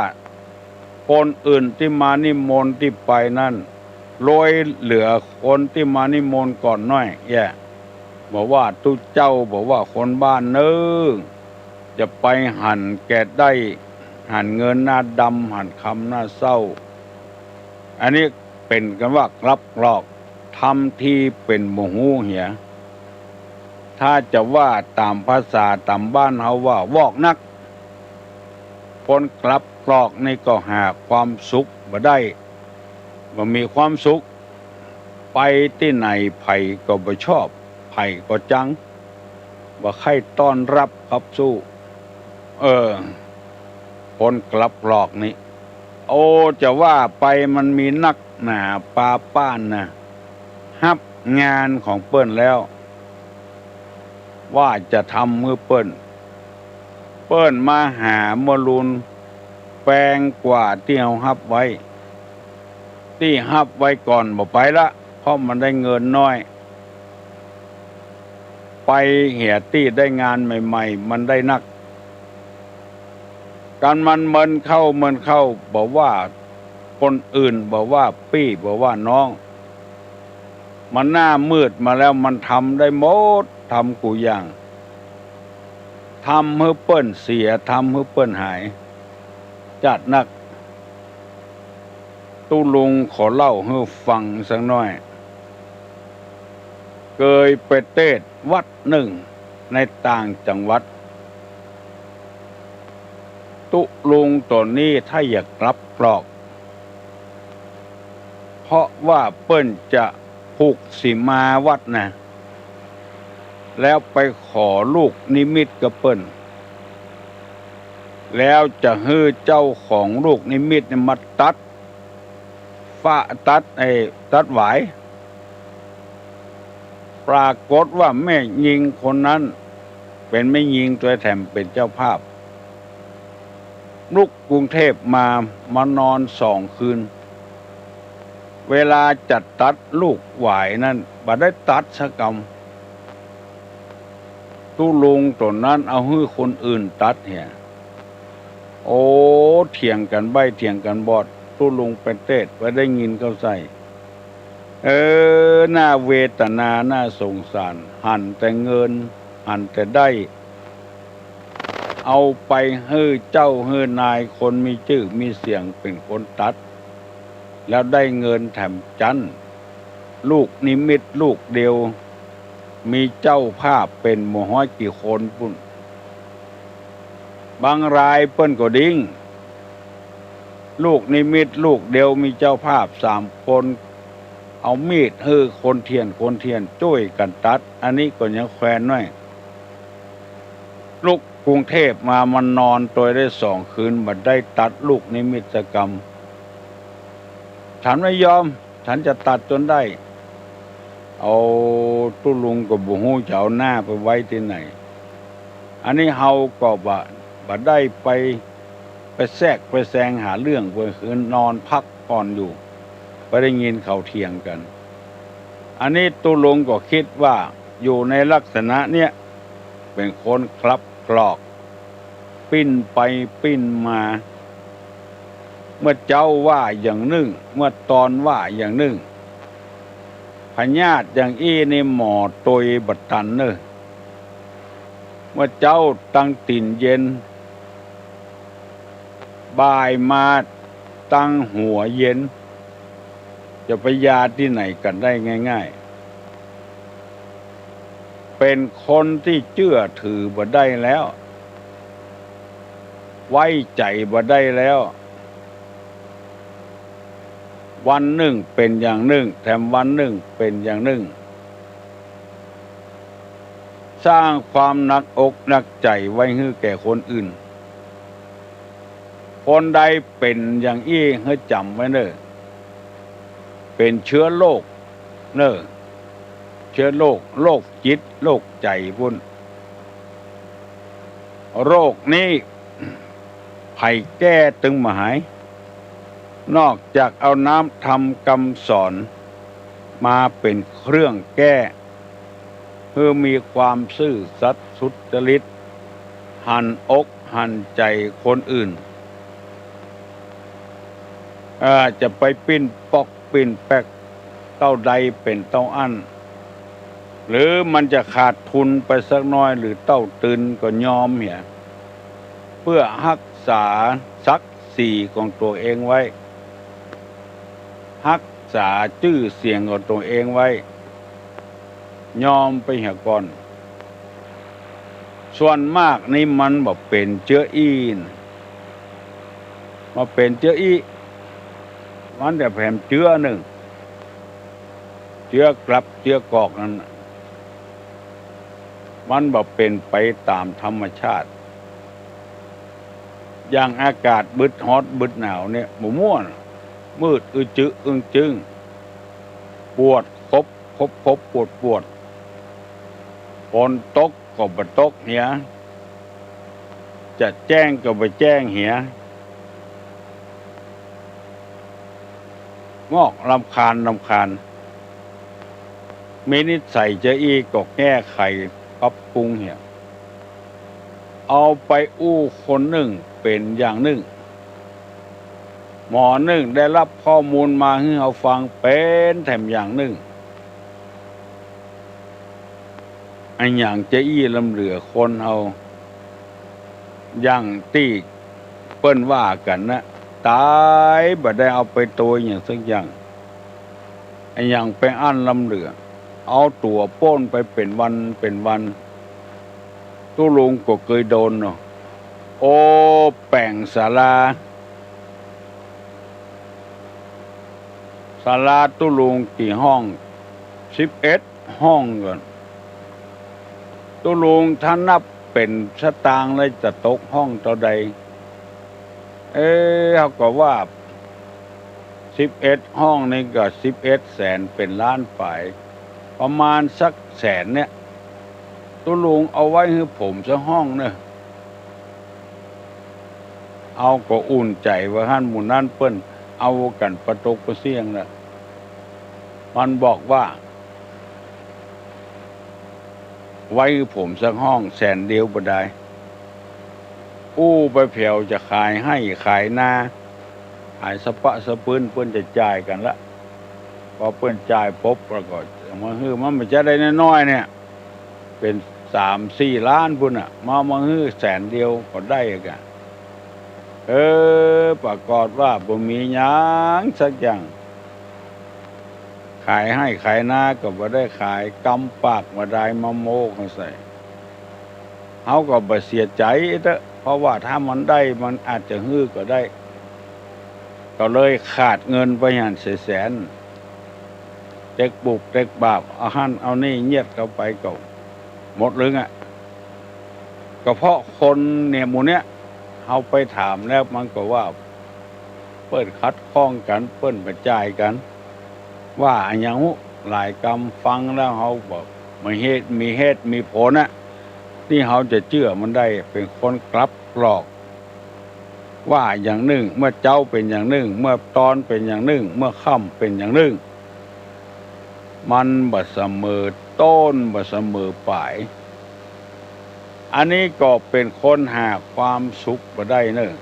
คนอื่นตี้มานิมนต์ตี้ไปนั้น รวยเหลือคนตี้มานิมนต์ก่อนน้อยแยะ บ่ว่าตุ๊เจ้า บ่ว่าคนบ้านเน้อ จะไปหันแก่ได้ หันเงินหน้าดำ หันคำหน้าเศร้า อันนี้เป๋นกั๋นว่ากลับกรอก ทำทีเป๋นบ่ฮู้เหีย ถ้าจะว่าต๋ามภาษาต๋ามบ้านเฮาว่าวอกนัก คนกลับกรอกนี่ก็หาความสุขบ่ได้ บ่มีความสุข ไปตี้ไหนใผก็บ่ชอบ ใผก็จัง บ่ใค่ต้อนฮับขับสู้ เออ คนกลับกรอกนี่ โอ้ จะว่าไปมันมีนักหนาปาป้านนะ ฮับงานของเปิ้นแล้ว ว่าจะทำหื้อเปิ้น เปิ้นมาหาเมื่อลูนแปงกว่าตี้เฮาฮับไว้ ตี้ฮับไว้ก่อนบ่ไปละ เพราะมันได้เงินน้อย ไปเหียตี้ได้งานใหม่ๆ มันได้นัก กันมันเมินเข้าเมินเข้า บ่ว่าคนอื่น บ่ว่าปี้ บ่ว่าน้อง มันหน้ามืดมาแล้ว มันทำได้หมด ทำกู้อย่าง ทำหื้อเปิ้นเสีย ทำหื้อเปิ้นหาย จัดนัก ตุ๊ลุงขอเล่าหื้อฟังสักหน้อย เกยไปเตศน์วัดนึ่งในต่างจังหวัด ตุ๊ลุงต๋นนี้ถ้าอยากกลับกรอก เพราะว่าเปิ้นจะผูกสีมาวัดนะ แล้วไปขอลูกนิมิตกับเปิ้น แล้วจะหื้อเจ้าของลูกนิมิตเนี่ยมาตัด ฟะตัด ไอ้ ตัดหวาย ปรากฏว่าแม่ญิงคนนั้น เป๋นแม่ญิงตวยแถมเป๋นเจ้าภาพ ลุกกรุงเทพมา มานอนสองคืน เวลาจะตัดลูกหวายนั้น บ่ได้ตัดสักกำ ตุ๊ลุงต๋นนั้นเอาหื้อคนอื่นตัดเหีย โอ้ เถียงกั๋นใบ้เถียงกั๋นบอด ตุ๊ลุงไปเตศน์ไปได้ยินเข้าใส่ เออ น่าเวทนา น่าสงสาร หันแต่เงิน หันแต่ได้ เอาไปหื้อเจ้าหื้อนายคนมีจื้อมีเสียงเป๋นคนตัด แล้วได้เงินแถมจั้น ลูกนิมิตลูกเดียว มีเจ้าภาพเป๋นบ่ฮ้อยกี่คนปุ้น บางรายเปิ้นก็ดิ้ง ลูกนิมิตลูกเดียวมีเจ้าภาพสามคน เอามีดหื้อคนเถียนคนเถียนจ้วยกั๋นตัด อันนี้ก็ยังแควนหน้อย ลุกกรุงเทพมา มานอนตวยได้สองคืน บ่ได้ตัดลูกนิมิตสักกำ ฉันไม่ยอม ฉันจะตัดจนได้ เอา ตุ๊ลุงก็บ่ฮู้จะเอาหน้าไปไว้ตี้ไหน อันนี้เฮาก็บ่ บ่ได้ไป ไปแซกไปแซงหาเรื่อง เปิ้นคืนนอนพักผ่อนอยู่ ไปได้ยินเขาเถียงกั๋น อันนี้ตุ๊ลุงก็กึ๊ดว่าอยู่ในลักษณะเนี้ย เป๋นคนกลับกรอก ปิ้นไปปิ้นมา เมื่อเจ๊าว่าอย่างนึ่ง เมื่อตอนว่าอย่างนึ่ง พยาธิอย่างอี้นี่หมอตวยบ่ตันเน่อ เมื่อเจ๊าตังตี๋นเย็น บ่ายมาตังหัวเย็น จะไปยาตี้ไหนกั๋นได้ง่ายๆ เป๋นคนตี้เจื้อถือบ่ได้แล้ว ไว้ใจ๋บ่ได้แล้ว วันนึ่งเป๋นอย่างนึ่ง แถมวันนึ่งเป๋นอย่างนึ่ง สร้างความหนักอกหนักใจ๋ไว้หื้อแก่คนอื่น คนใดเป๋นอย่างอี้หื้อจ๋ำไว้เน่อ เป๋นเชื้อโรคเน่อ เชื้อโรค โรคจิต โรคใจ๋ปุ้น โรคนี้ ใผแก้ตึงบ่หาย นอกจากเอาน้ำธรรมกำสอน มาเป๋นเครื่องแก้ หื้อมีความซื่อสัตย์สุจริต หันอกหันใจ๋คนอื่น เอ่อ จะไปปิ้นป๊อกปิ้นแป๊กเต้าใดเป๋นเต้าอั้น หรือมันจะขาดทุนไปสักน้อยหรือเต้าตึนก็ยอมเหีย เพื่อฮักษาศักดิ์ศรีของตั๋วเองไว้ ฮักษาจื้อเสียงของตั๋วเองไว้ ยอมไปเหียก่อน ส่วนมากนี่มันบ่เป๋นเจื้ออี้นะ บ่เป๋นเจื้ออี้ มันจะแผมเจื้อนึ่ง เจื้อกลับเจื้อกอกนั้นน่ะ มันบ่เป๋นไปต๋ามธรรมชาติ อย่างอากาศบึดฮ้อนบึดหนาวเนี่ย บ่ม่วน มืดอึ้งจึ๊กอึ้งจึ้ง ปวดคบคบคบปวดปวด ฝนตกก็บ่ตกเหีย จะแจ้งก็บ่แจ้งเหีย งอกรำคาญรำคาญ มีนิสัยจะอี้ก็แก้ไขปรับปรุงเหีย เอาไปอู้คนนึ่งเป๋นอย่างนึ่ง หมอนึ่งได้ฮับข้อมูลมาหื้อเฮาฟังเป๋นแถมอย่างนึ่ง อะหยังจะอี้ล้ำเหลือคนเฮา อย่างตี้เปิ้นว่ากั๋นนะ ต๋ายบ่ได้เอาไปตวยหยังสักอย่าง อะหยังไปอั้นล้ำเหลือ เอาตั๋วป้นไปเป๋นวันเป๋นวัน ตุ๊ลุงก็เกยโดนเนาะ โอ้ แป๋งศาลา ศาลาตุ๊ลุงกี่ห้อง สิบเอ็ดห้องก่อน ตุ๊ลุงถ้านับเป๋นสตางค์แล้วจะตกห้องเต้าใด เอ๊ะ เฮาก็ว่า สิบเอ็ดห้องนี่ก็สิบเอ็ดแสนเป๋นล้านป๋าย ประมาณสักแสนเนี่ย ตุ๊ลุงเอาไว้หื้อผมสักห้องเน่อ เฮาก็อุ่นใจ๋ว่าหั้น หมู่นั้นเปิ้นเอากั๋นปะตกปะเสี้ยงละ มันบอกว่า ไว้หื้อผมสักห้องแสนเดียวบ่ได้ อู้ไปแผวจะขายไฮ่ขายนา ขายสะปะสะปื้น เปิ้นจะจ่ายกั๋นละ พอเปิ้นจ่ายปุ๊บแล้วก็มาหื้อ มันบ่ใจ้ได้น้อยๆ เนี่ย เป๋นสามสี่ล้านปู้นน่ะ มา มาหื้อแสนเดียวก็ได้กะ เออ ปรากฏว่าบ่มีหยังสักอย่าง ขายไฮ่ขายนาก็บ่ได้ขาย กำปากบ่ได้มาโม้เขาใส่ เฮาก็บ่เสียใจ๋เต๊อะ เพราะว่าถ้ามันได้ มันอาจจะหื้อก็ได้ ก็เลยขาดเงินไปหั้นเสียแสน เต็กบุบเต็กบาบ เอาหั้นเอานี่เยียดเข้าไปก็หมดลึงอะ ก็เพราะคนเนี่ย หมู่เนี้ย เฮาไปถามแล้วมันก็ว่า เปิ้นขัดข้องกั๋น เปิ้นบ่จ่ายกั๋น ว่าอะหยังฮู้ หลายกำ ฟังแล้วเฮาบ่ บ่มีเหตุ มีเหตุมีผลน่ะ ตี้เฮาจะเจื้อมันได้ เป๋นคนกลับกรอก ว่าอย่างนึ่ง เมื่อเจ๊าเป๋นอย่างนึ่ง เมื่อตอนเป๋นอย่างนึ่ง เมื่อค่ำเป๋นอย่างนึ่ง มันบ่เสมอต้น บ่เสมอป๋าย อันนี้ก็เป๋นคนหาความสุขบ่ได้เน่อ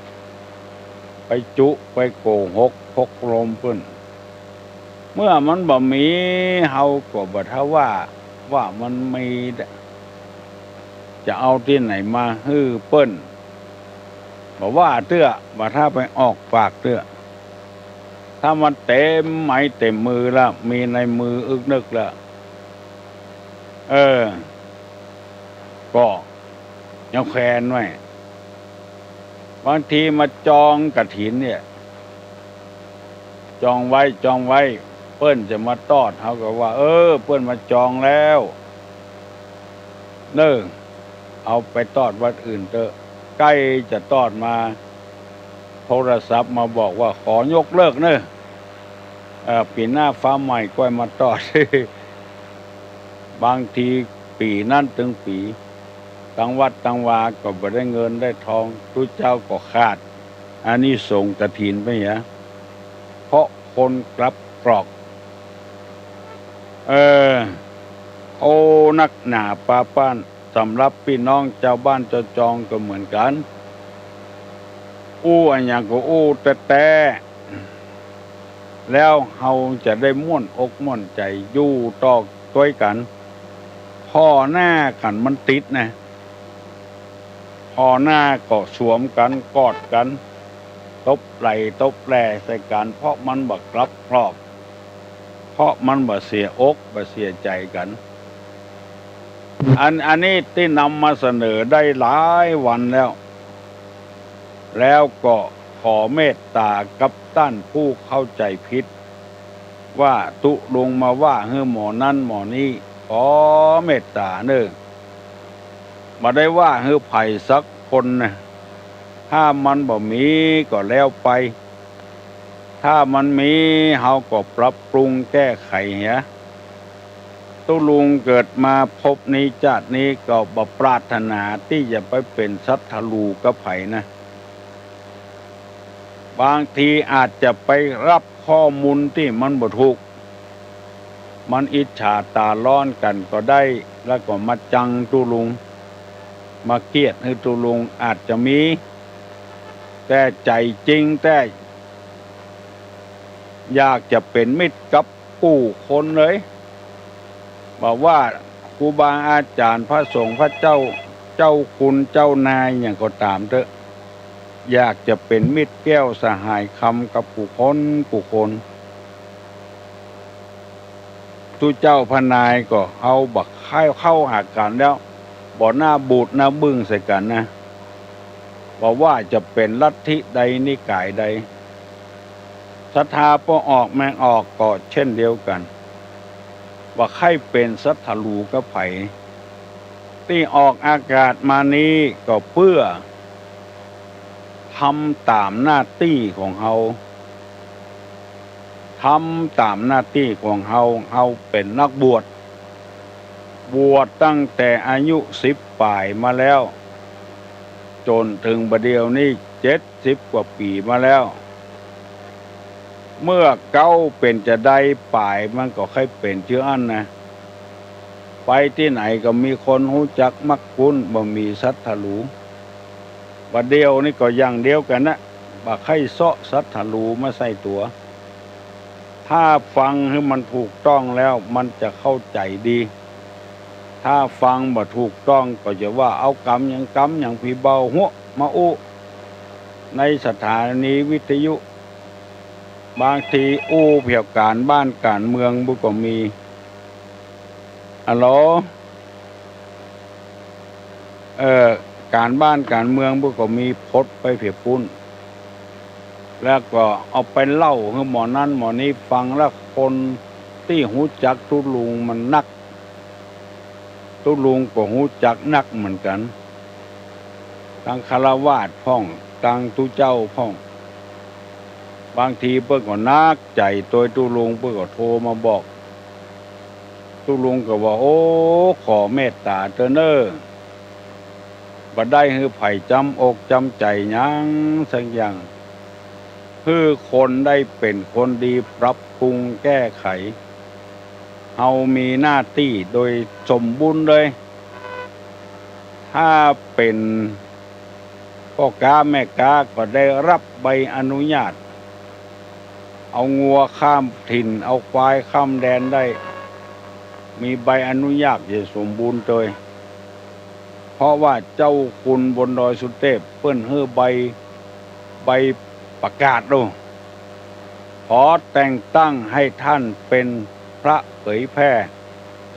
ไปจุ ไปโกหก พกลมเปิ้น เมื่อมันบ่มี เฮาก็บ่ถ้าว่า ว่ามันมี จะเอาตี้ไหนมาหื้อเปิ้น บ่ว่าเตื้อ บ่ถ้าไปออกปากเตื้อ ถ้ามันเต๋มไม้เต๋มมือแล้ว มีในมืออึกนึกแล้ว เออ ก็ยังแขวนไว้ บางทีมาจองกฐินเนี่ย จองไว้ จองไว้ เปิ้นจะมาตอด เฮาก็ว่า เออ เปิ้นมาจองแล้ว เน่อ เอาไปตอดวัดอื่นเต๊อะ ใก้จะตอดมา โทรศัพท์มาบอกว่า ขอยกเลิกเน่อ เอ่อ ปี๋หน้าฟ้าใหม่ก้อยมาตอด บางทีปี๋นั้นตึงปี๋ ตังวัดตังวาก็บ่ได้เงินได้ทอง ตุ๊เจ้าก็ขาดอานิสงส์กฐินไปเหีย เพราะคนกลับกรอก เออ โอ้ นักหนาปาป้าน สำหรับปี้น้องจาวบ้านจาวจองก็เหมือนกั๋น อู้อะหยังก็อู้แต๊ๆ แล้วเฮาจะได้ม่วนอกม่วนใจ๋อยู่ต่อตวยกั๋น ผ่อหน้ากั๋นมันติดนะ ผ่อหน้าก็สวมกั๋น กอดกั๋น ตบไหล่ตบแหล่ใส่กั๋น เพราะมันบ่กลับครอก เพราะมันบ่เสียอกบ่เสียใจ๋กั๋น อัน อันนี้ตี้นำมาเสนอได้หลายวันแล้ว แล้วก็ขอเมตต๋ากับต้านผู้เข้าใจ๋ผิด ว่าตุ๊ลุงมาว่าหื้อหมอนั้นหมอนี้ ขอเมตต๋าเน่อ บ่ได้ว่าหื้อใผสักคนนะ ถ้ามันบ่มีก็แล้วไป ถ้ามันมี เฮาก็ปรับปรุงแก้ไขเหีย ตุ๊ลุงเกิดมาภพนี้จาตินี้ก็บ่ปรารถนาตี้จะไปเป๋นศัตรูกับใผนะ บางทีอาจจะไปฮับข้อมูลตี้มันบ่ถูก มันอิจฉาต๋าฮ้อนกั๋นก็ได้ แล้วก็มาจังตุ๊ลุง มาเคียดหื้อตุ๊ลุง อาจจะมี แต่ใจ๋จริงแต๊ อยากจะเป๋นมิตรกับกู้คนเลย บ่ว่าครูบาอาจ๋ารย์ พระสงฆ์ พระเจ้า เจ้าคุณ เจ้านาย หยังก็ต๋ามเต๊อะ อยากจะเป๋นมิตรแก้วสหายคำกับกู้คนกู้คน ตุ๊เจ้าพระนายก็เฮาบ่เข้า เข้าหากั๋นแล้ว บ่หน้าบูดหน้าบึ้งใส่กั๋นนะ บ่ว่าจะเป๋นลัทธิใดนิกายใด ศรัทธาป้อออกแม่ออกก็เช่นเดียวกั๋น บ่ใค่เป๋นศัตรูกับใผ ตี้ออกอากาศมานี้ก็เปื้อทำต๋ามหน้าตี้ของเฮา ทำต๋ามหน้าตี้ของเฮา เฮาเป๋นนักบวช บวชตั้งแต่อายุสิบป๋ายมาแล้ว จ๋นเถิงบ่าเดี่ยวนี้เจ็ดสิบกว่าปี๋มาแล้ว เมื่อเก๊าเป๋นจาใดป๋ายมันก็ใค่เป๋นเจื้ออั้นนะ ไปตี้ไหนก็มีคนฮู้จักมักคุ้น บ่มีศัตรู บ่าเดี่ยวนี้ก็อย่างเดียวกั๋นนะ บ่ใค่เซาะศัตรูมาใส่ตั๋ว ถ้าฟังหื้อมันถูกต้องแล้วมันจะเข้าใจ๋ดี ถ้าฟังบ่ถูกต้องก็จะว่าเอากำหยังกำหยังผีเบาหัวมาอู้ในสถานีวิทยุ บางทีอู้เกี่ยวก๋านบ้านก๋านเมืองบุก็มี ฮัลโหล เอ่อ ก๋านบ้านก๋านเมืองบุก็มีพดไปเผียปุ้น แล้วก็เอาไปเล่าหื้อหมอนั้นหมอนี้ฟัง แล้วคนตี้ฮู้จักตุ๊ลุงมันนัก ตุ๊ลุงก็ฮู้จักนักเหมือนกั๋น ตังฆราวาสพ่อง ตังตุ๊เจ้าพ่อง บางทีเปิ้นก็หนักใจ๋ตวยตุ๊ลุง เปิ้นก็โทรมาบอก ตุ๊ลุงก็ว่า โอ้ ขอเมตต๋าเต๊อะเน่อ บ่ได้หื้อใผจำอกจำใจ๋หยังสักอย่าง หื้อคนได้เป๋นคนดีปรับปรุงแก้ไข เฮามีหน้าตี้โดยสมบูรณ์เลย ถ้าเป๋นป้อก๊าแม่ก๊าก็ได้ฮับใบอนุญาต เอางัวข้ามถิ่น เอาควายข้ามแดนได้ มีใบอนุญาตอย่างสมบูรณ์เลย เพราะว่าเจ้าคุณบนดอยสุเตพเปิ้นหื้อใบ ใบประกาศโลก ขอแต่งตั้งให้ท่านเป็นพระเผยแผ่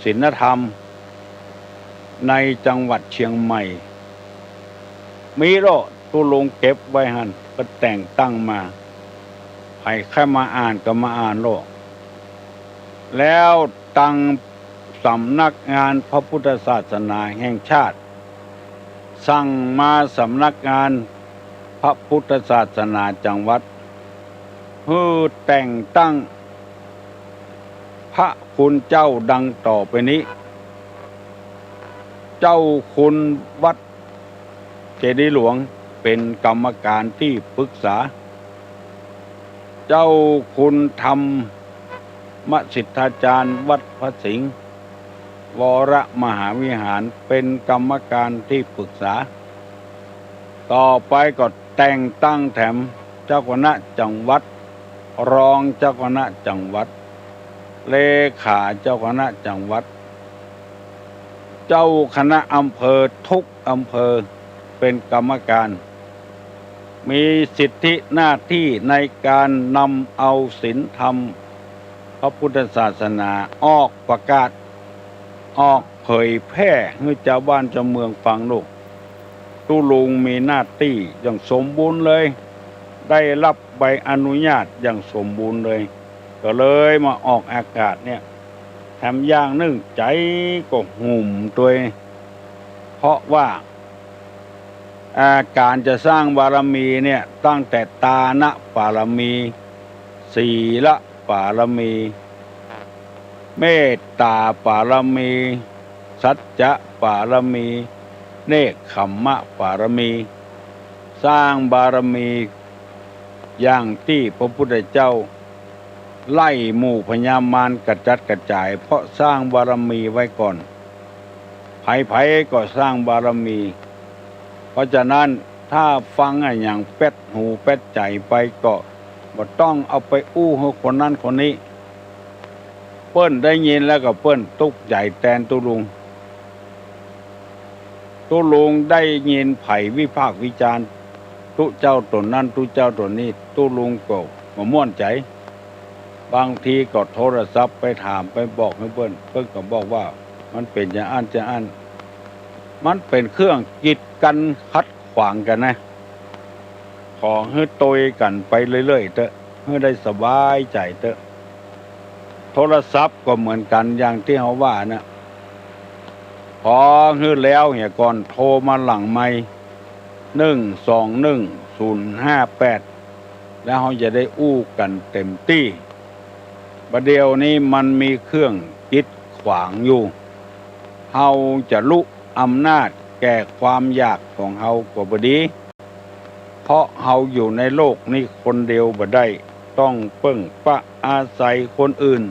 ศีลธรรมในจังหวัดเชียงใหม่ มีโลก ตุ๊ลุงเก็บไว้หั้น ก็แต่งตั้งมา ใผใค่มาอ่านก็มาอ่านโลก แล้วตังสำนักงานพระพุทธศาสนาแห่งชาติ สั่งมาสำนักงานพระพุทธศาสนาจังหวัด หื้อแต่งตั้งพระคุณเจ้าดังต่อไปนี้ เจ้าคุณวัดเจดีย์หลวงเป๋นกรรมการตี้ปรึกษา เจ้าคุณธรรม มสิทธาจารย์วัดพระสิงห์วรมหาวิหาร เป๋นกรรมการตี้ปรึกษา ต่อไปก็แต่งตั้งแถมเจ้าคณะจังหวัด รองเจ้าคณะจังหวัด เลขาเจ้าคณะจังหวัด เจ้าคณะอำเภอทุกอำเภอเป๋นกรรมการ มีสิทธิหน้าตี้ในก๋านนำเอาศีลธรรมพระพุทธศาสนาออกประกาศ ออกเผยแพร่หื้อจาวบ้านจาวเมืองฟังโน้น ตุ๊ลุงมีหน้าตี้อย่างสมบูรณ์เลย ได้ฮับใบอนุญาตอย่างสมบูรณ์เลย ก็เลยมาออกอากาศเนี่ย แถมอย่างนึ่งใจ๋ก็หุ่มตวย เพราะว่า อ่า ก๋านจะสร้างบารมีเนี่ย ตั้งแต่ตานะปารมี สีละปารมี เมตตาปารมี สัจจะปารมี เนกขัมมะปารมี สร้างบารมี อย่างตี้พระพุทธเจ้าไล่หมู่พญามารกระจัดกระจาย เพราะสร้างบารมีไว้ก่อน ใผๆ ก็สร้างบารมี เพราะฉะนั้นถ้าฟังอะหยังแป๊ดหูแป๊ดใจ๋ไปก็บ่ต้องเอาไปอู้หื้อคนนั้นคนนี้ เปิ้นได้ยินแล้วก็เปิ้นตุ๊กใจ๋แตนตุ๊ลุง ตุ๊ลุงได้ยินใผวิพากษ์วิจารณ์ ตุ๊เจ้าต๋นนั้นตุ๊เจ้าต๋นนี้ ตุ๊ลุงก็บ่ม่วนใจ๋ บางทีก็โทรศัพท์ไปถามไปบอกหื้อเปิ้น เปิ้นก็บอกว่ามันเป๋นจาอั้นจาอั้น มันเป๋นเครื่องกีดกั๋นขัดขวางกั๋นนะ ขอหื้อตวยกั๋นไปเรื่อยๆ เต๊อะ หื้อได้สบายใจ๋เต๊อะ โทรศัพท์ก็เหมือนกั๋นอย่างตี้เฮาว่านะ ขอหื้อแล้วเหียก่อน โทรมาหลังไมค์ หนึ่งสองหนึ่งศูนย์ห้าแปด แล้วเฮาจะได้อู้กั๋นเต๋มตี้ บ่าเดี่ยวนี้มันมีเครื่องกีดขวางอยู่ เฮาจะลุอำนาจแก่ความอยากของเฮาก็บ่ดี เพราะเฮาอยู่ในโลกนี้คนเดียวบ่ได้ ต้องเปิ้งปะอาศัยคนอื่น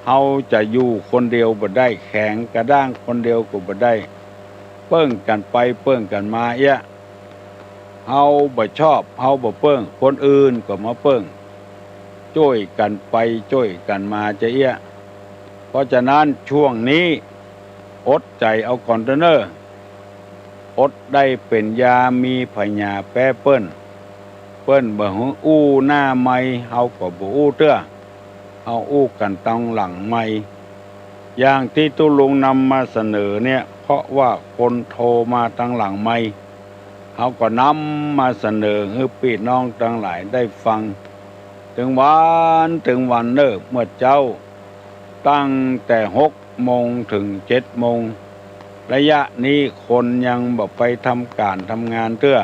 เฮาจะอยู่คนเดียวบ่ได้ แข็งกระด้างคนเดียวก็บ่ได้ เปิ้งกั๋นไปเปิ้งกั๋นมาเอี้ย เฮาบ่ชอบ เฮาบ่เปิ้ง คนอื่นก็มาเปิ้ง จ้วยกั๋นไปจ้วยกั๋นมาจาเอี้ย เพราะฉะนั้นช่วงนี้อดใจ๋เอาก่อนเต๊อะเน่อ อดได้เป๋นยา มีผญาแป๊เปิ้น เปิ้นบ่หื้ออู้หน้าไมค์ เฮาก็บ่อู้เตื้อ เฮาอู้กั๋นตางหลังไมค์ อย่างตี้ตุ๊ลุงนำมาเสนอเนี่ย เพราะว่าคนโทรมาตางหลังไมค์ เฮาก็นำมาเสนอหื้อปี้น้องตังหลายได้ฟัง ตึงวันตึงวันเน่อ เมื่อเจ๊า ตั้งแต่หกโมงเถิงเจ็ดโมง ระยะนี้คนยังบ่ไปทำก๋านทำงานเตื้อ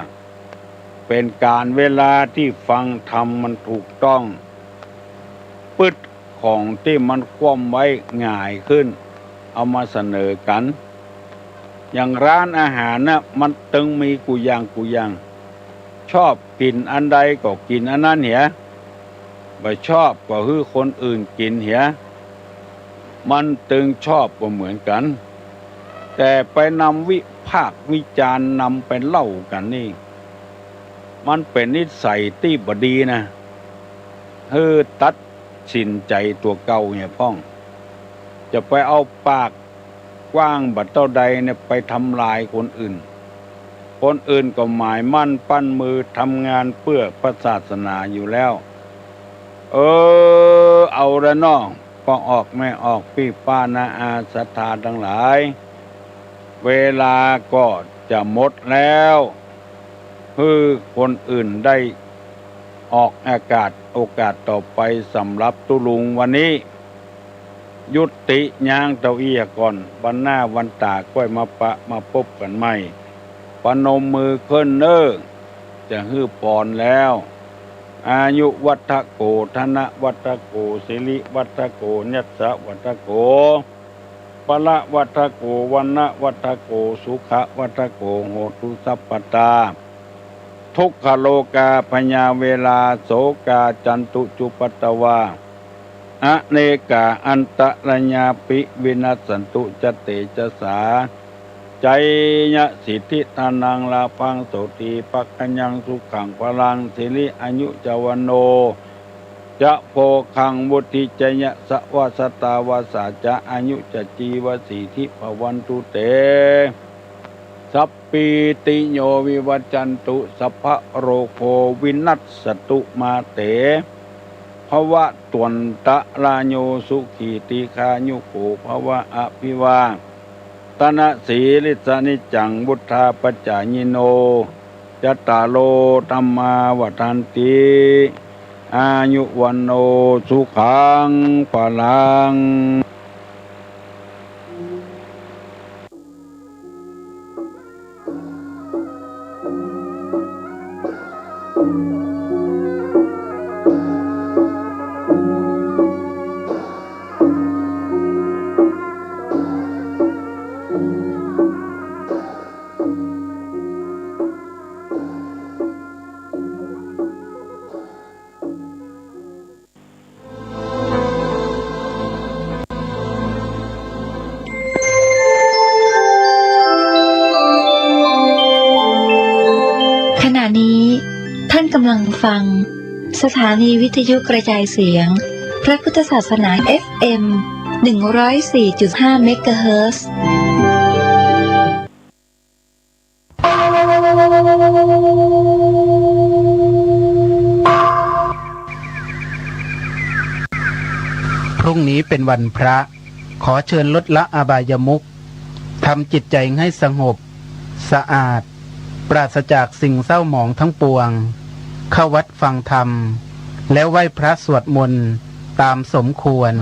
เป๋นก๋านเวลาตี้ฟังธรรมมันถูกต้อง ปึดของตี้มันคว่ำไว้หงายขึ้น เอามาเสนอกั๋น อย่างร้านอาหารน่ะ มันตึงมีกู้อย่างกู้อย่าง ชอบกิ๋นอันใดก็กิ๋นอันนั้นเหีย บ่ชอบก็หื้อคนอื่นกิ๋นเหีย มันตึงชอบบ่เหมือนกั๋น แต่ไปนำวิพากษ์วิจารณ์ นำไปเล่ากั๋นนี่ มันเป๋นนิสัยตี้บ่ดีนะ หื้อตัดสินใจ๋ตั๋วเก่าเหียพ่อง จะไปเอาปากกว้างบ่าเต้าใดเนี่ยไปทำลายคนอื่น คนอื่นก็หมายมั่นปั้นมือทำงานเปื้อพระศาสนาอยู่แล้ว เออ เอาละเนาะ ป้อออกแม่ออก ปี้ป้าน้าอาศรัทธาตังหลาย เวลาก็จะหมดแล้ว หื้อคนอื่นได้ออกอากาศ โอกาสต่อไปสำหรับตุ๊ลุงวันนี้ ยุติยางเต้าอี้ก่อน วันหน้าวันต๋าก้อยมาปะมาปบกั๋นใหม่ ประนมมือขึ้นเน่อ จะหื้อปอนแล้ว อายุวัฒโก ธนวัฒโก สิริวัฒโก ยัสสะวัฒโก พละวัฒโก วรรณวัฒโก สุขวัฒโก โหตุสัพพตา ทุกขโรกาพยาเวรา โสกาจันตุจุปัตตวา Anekā antarāyāpi vinassantu ca tejasā. Jayasiddhi dhanaṃ lābhaṃ sotthi bhāgyaṃ sukhaṃ balaṃ siri āyu ca vaṇṇo ca bhogaṃ vuḍḍhī ca yasavā satavassā ca āyū ca jīvasiddhī bhavantu te. Sabbītiyo vivajjantu sabbarogo vinassatu mā te bhavatvantarāyo sukhī dīghāyuko bhava. Abhivādanasīlissa niccaṃ vuḍḍhāpacāyino cattāro dhammā vaḍḍhanti āyu vaṇṇo sukhaṃ balaṃ. ขณะนี้ท่านกำลังฟังสถานีวิทยุกระจายเสียงพระพุทธศาสนา เอฟเอ็ม หนึ่งร้อยสี่จุดห้า เมกะเฮิรตซ์ พรุ่งนี้เป็นวันพระ ขอเชิญลดละอบายมุข ทำจิตใจให้สงบ สะอาด ปราศจากสิ่งเศร้าหมองทั้งปวง เข้าวัดฟังธรรม แล้วไหว้พระสวดมนต์ตามสมควร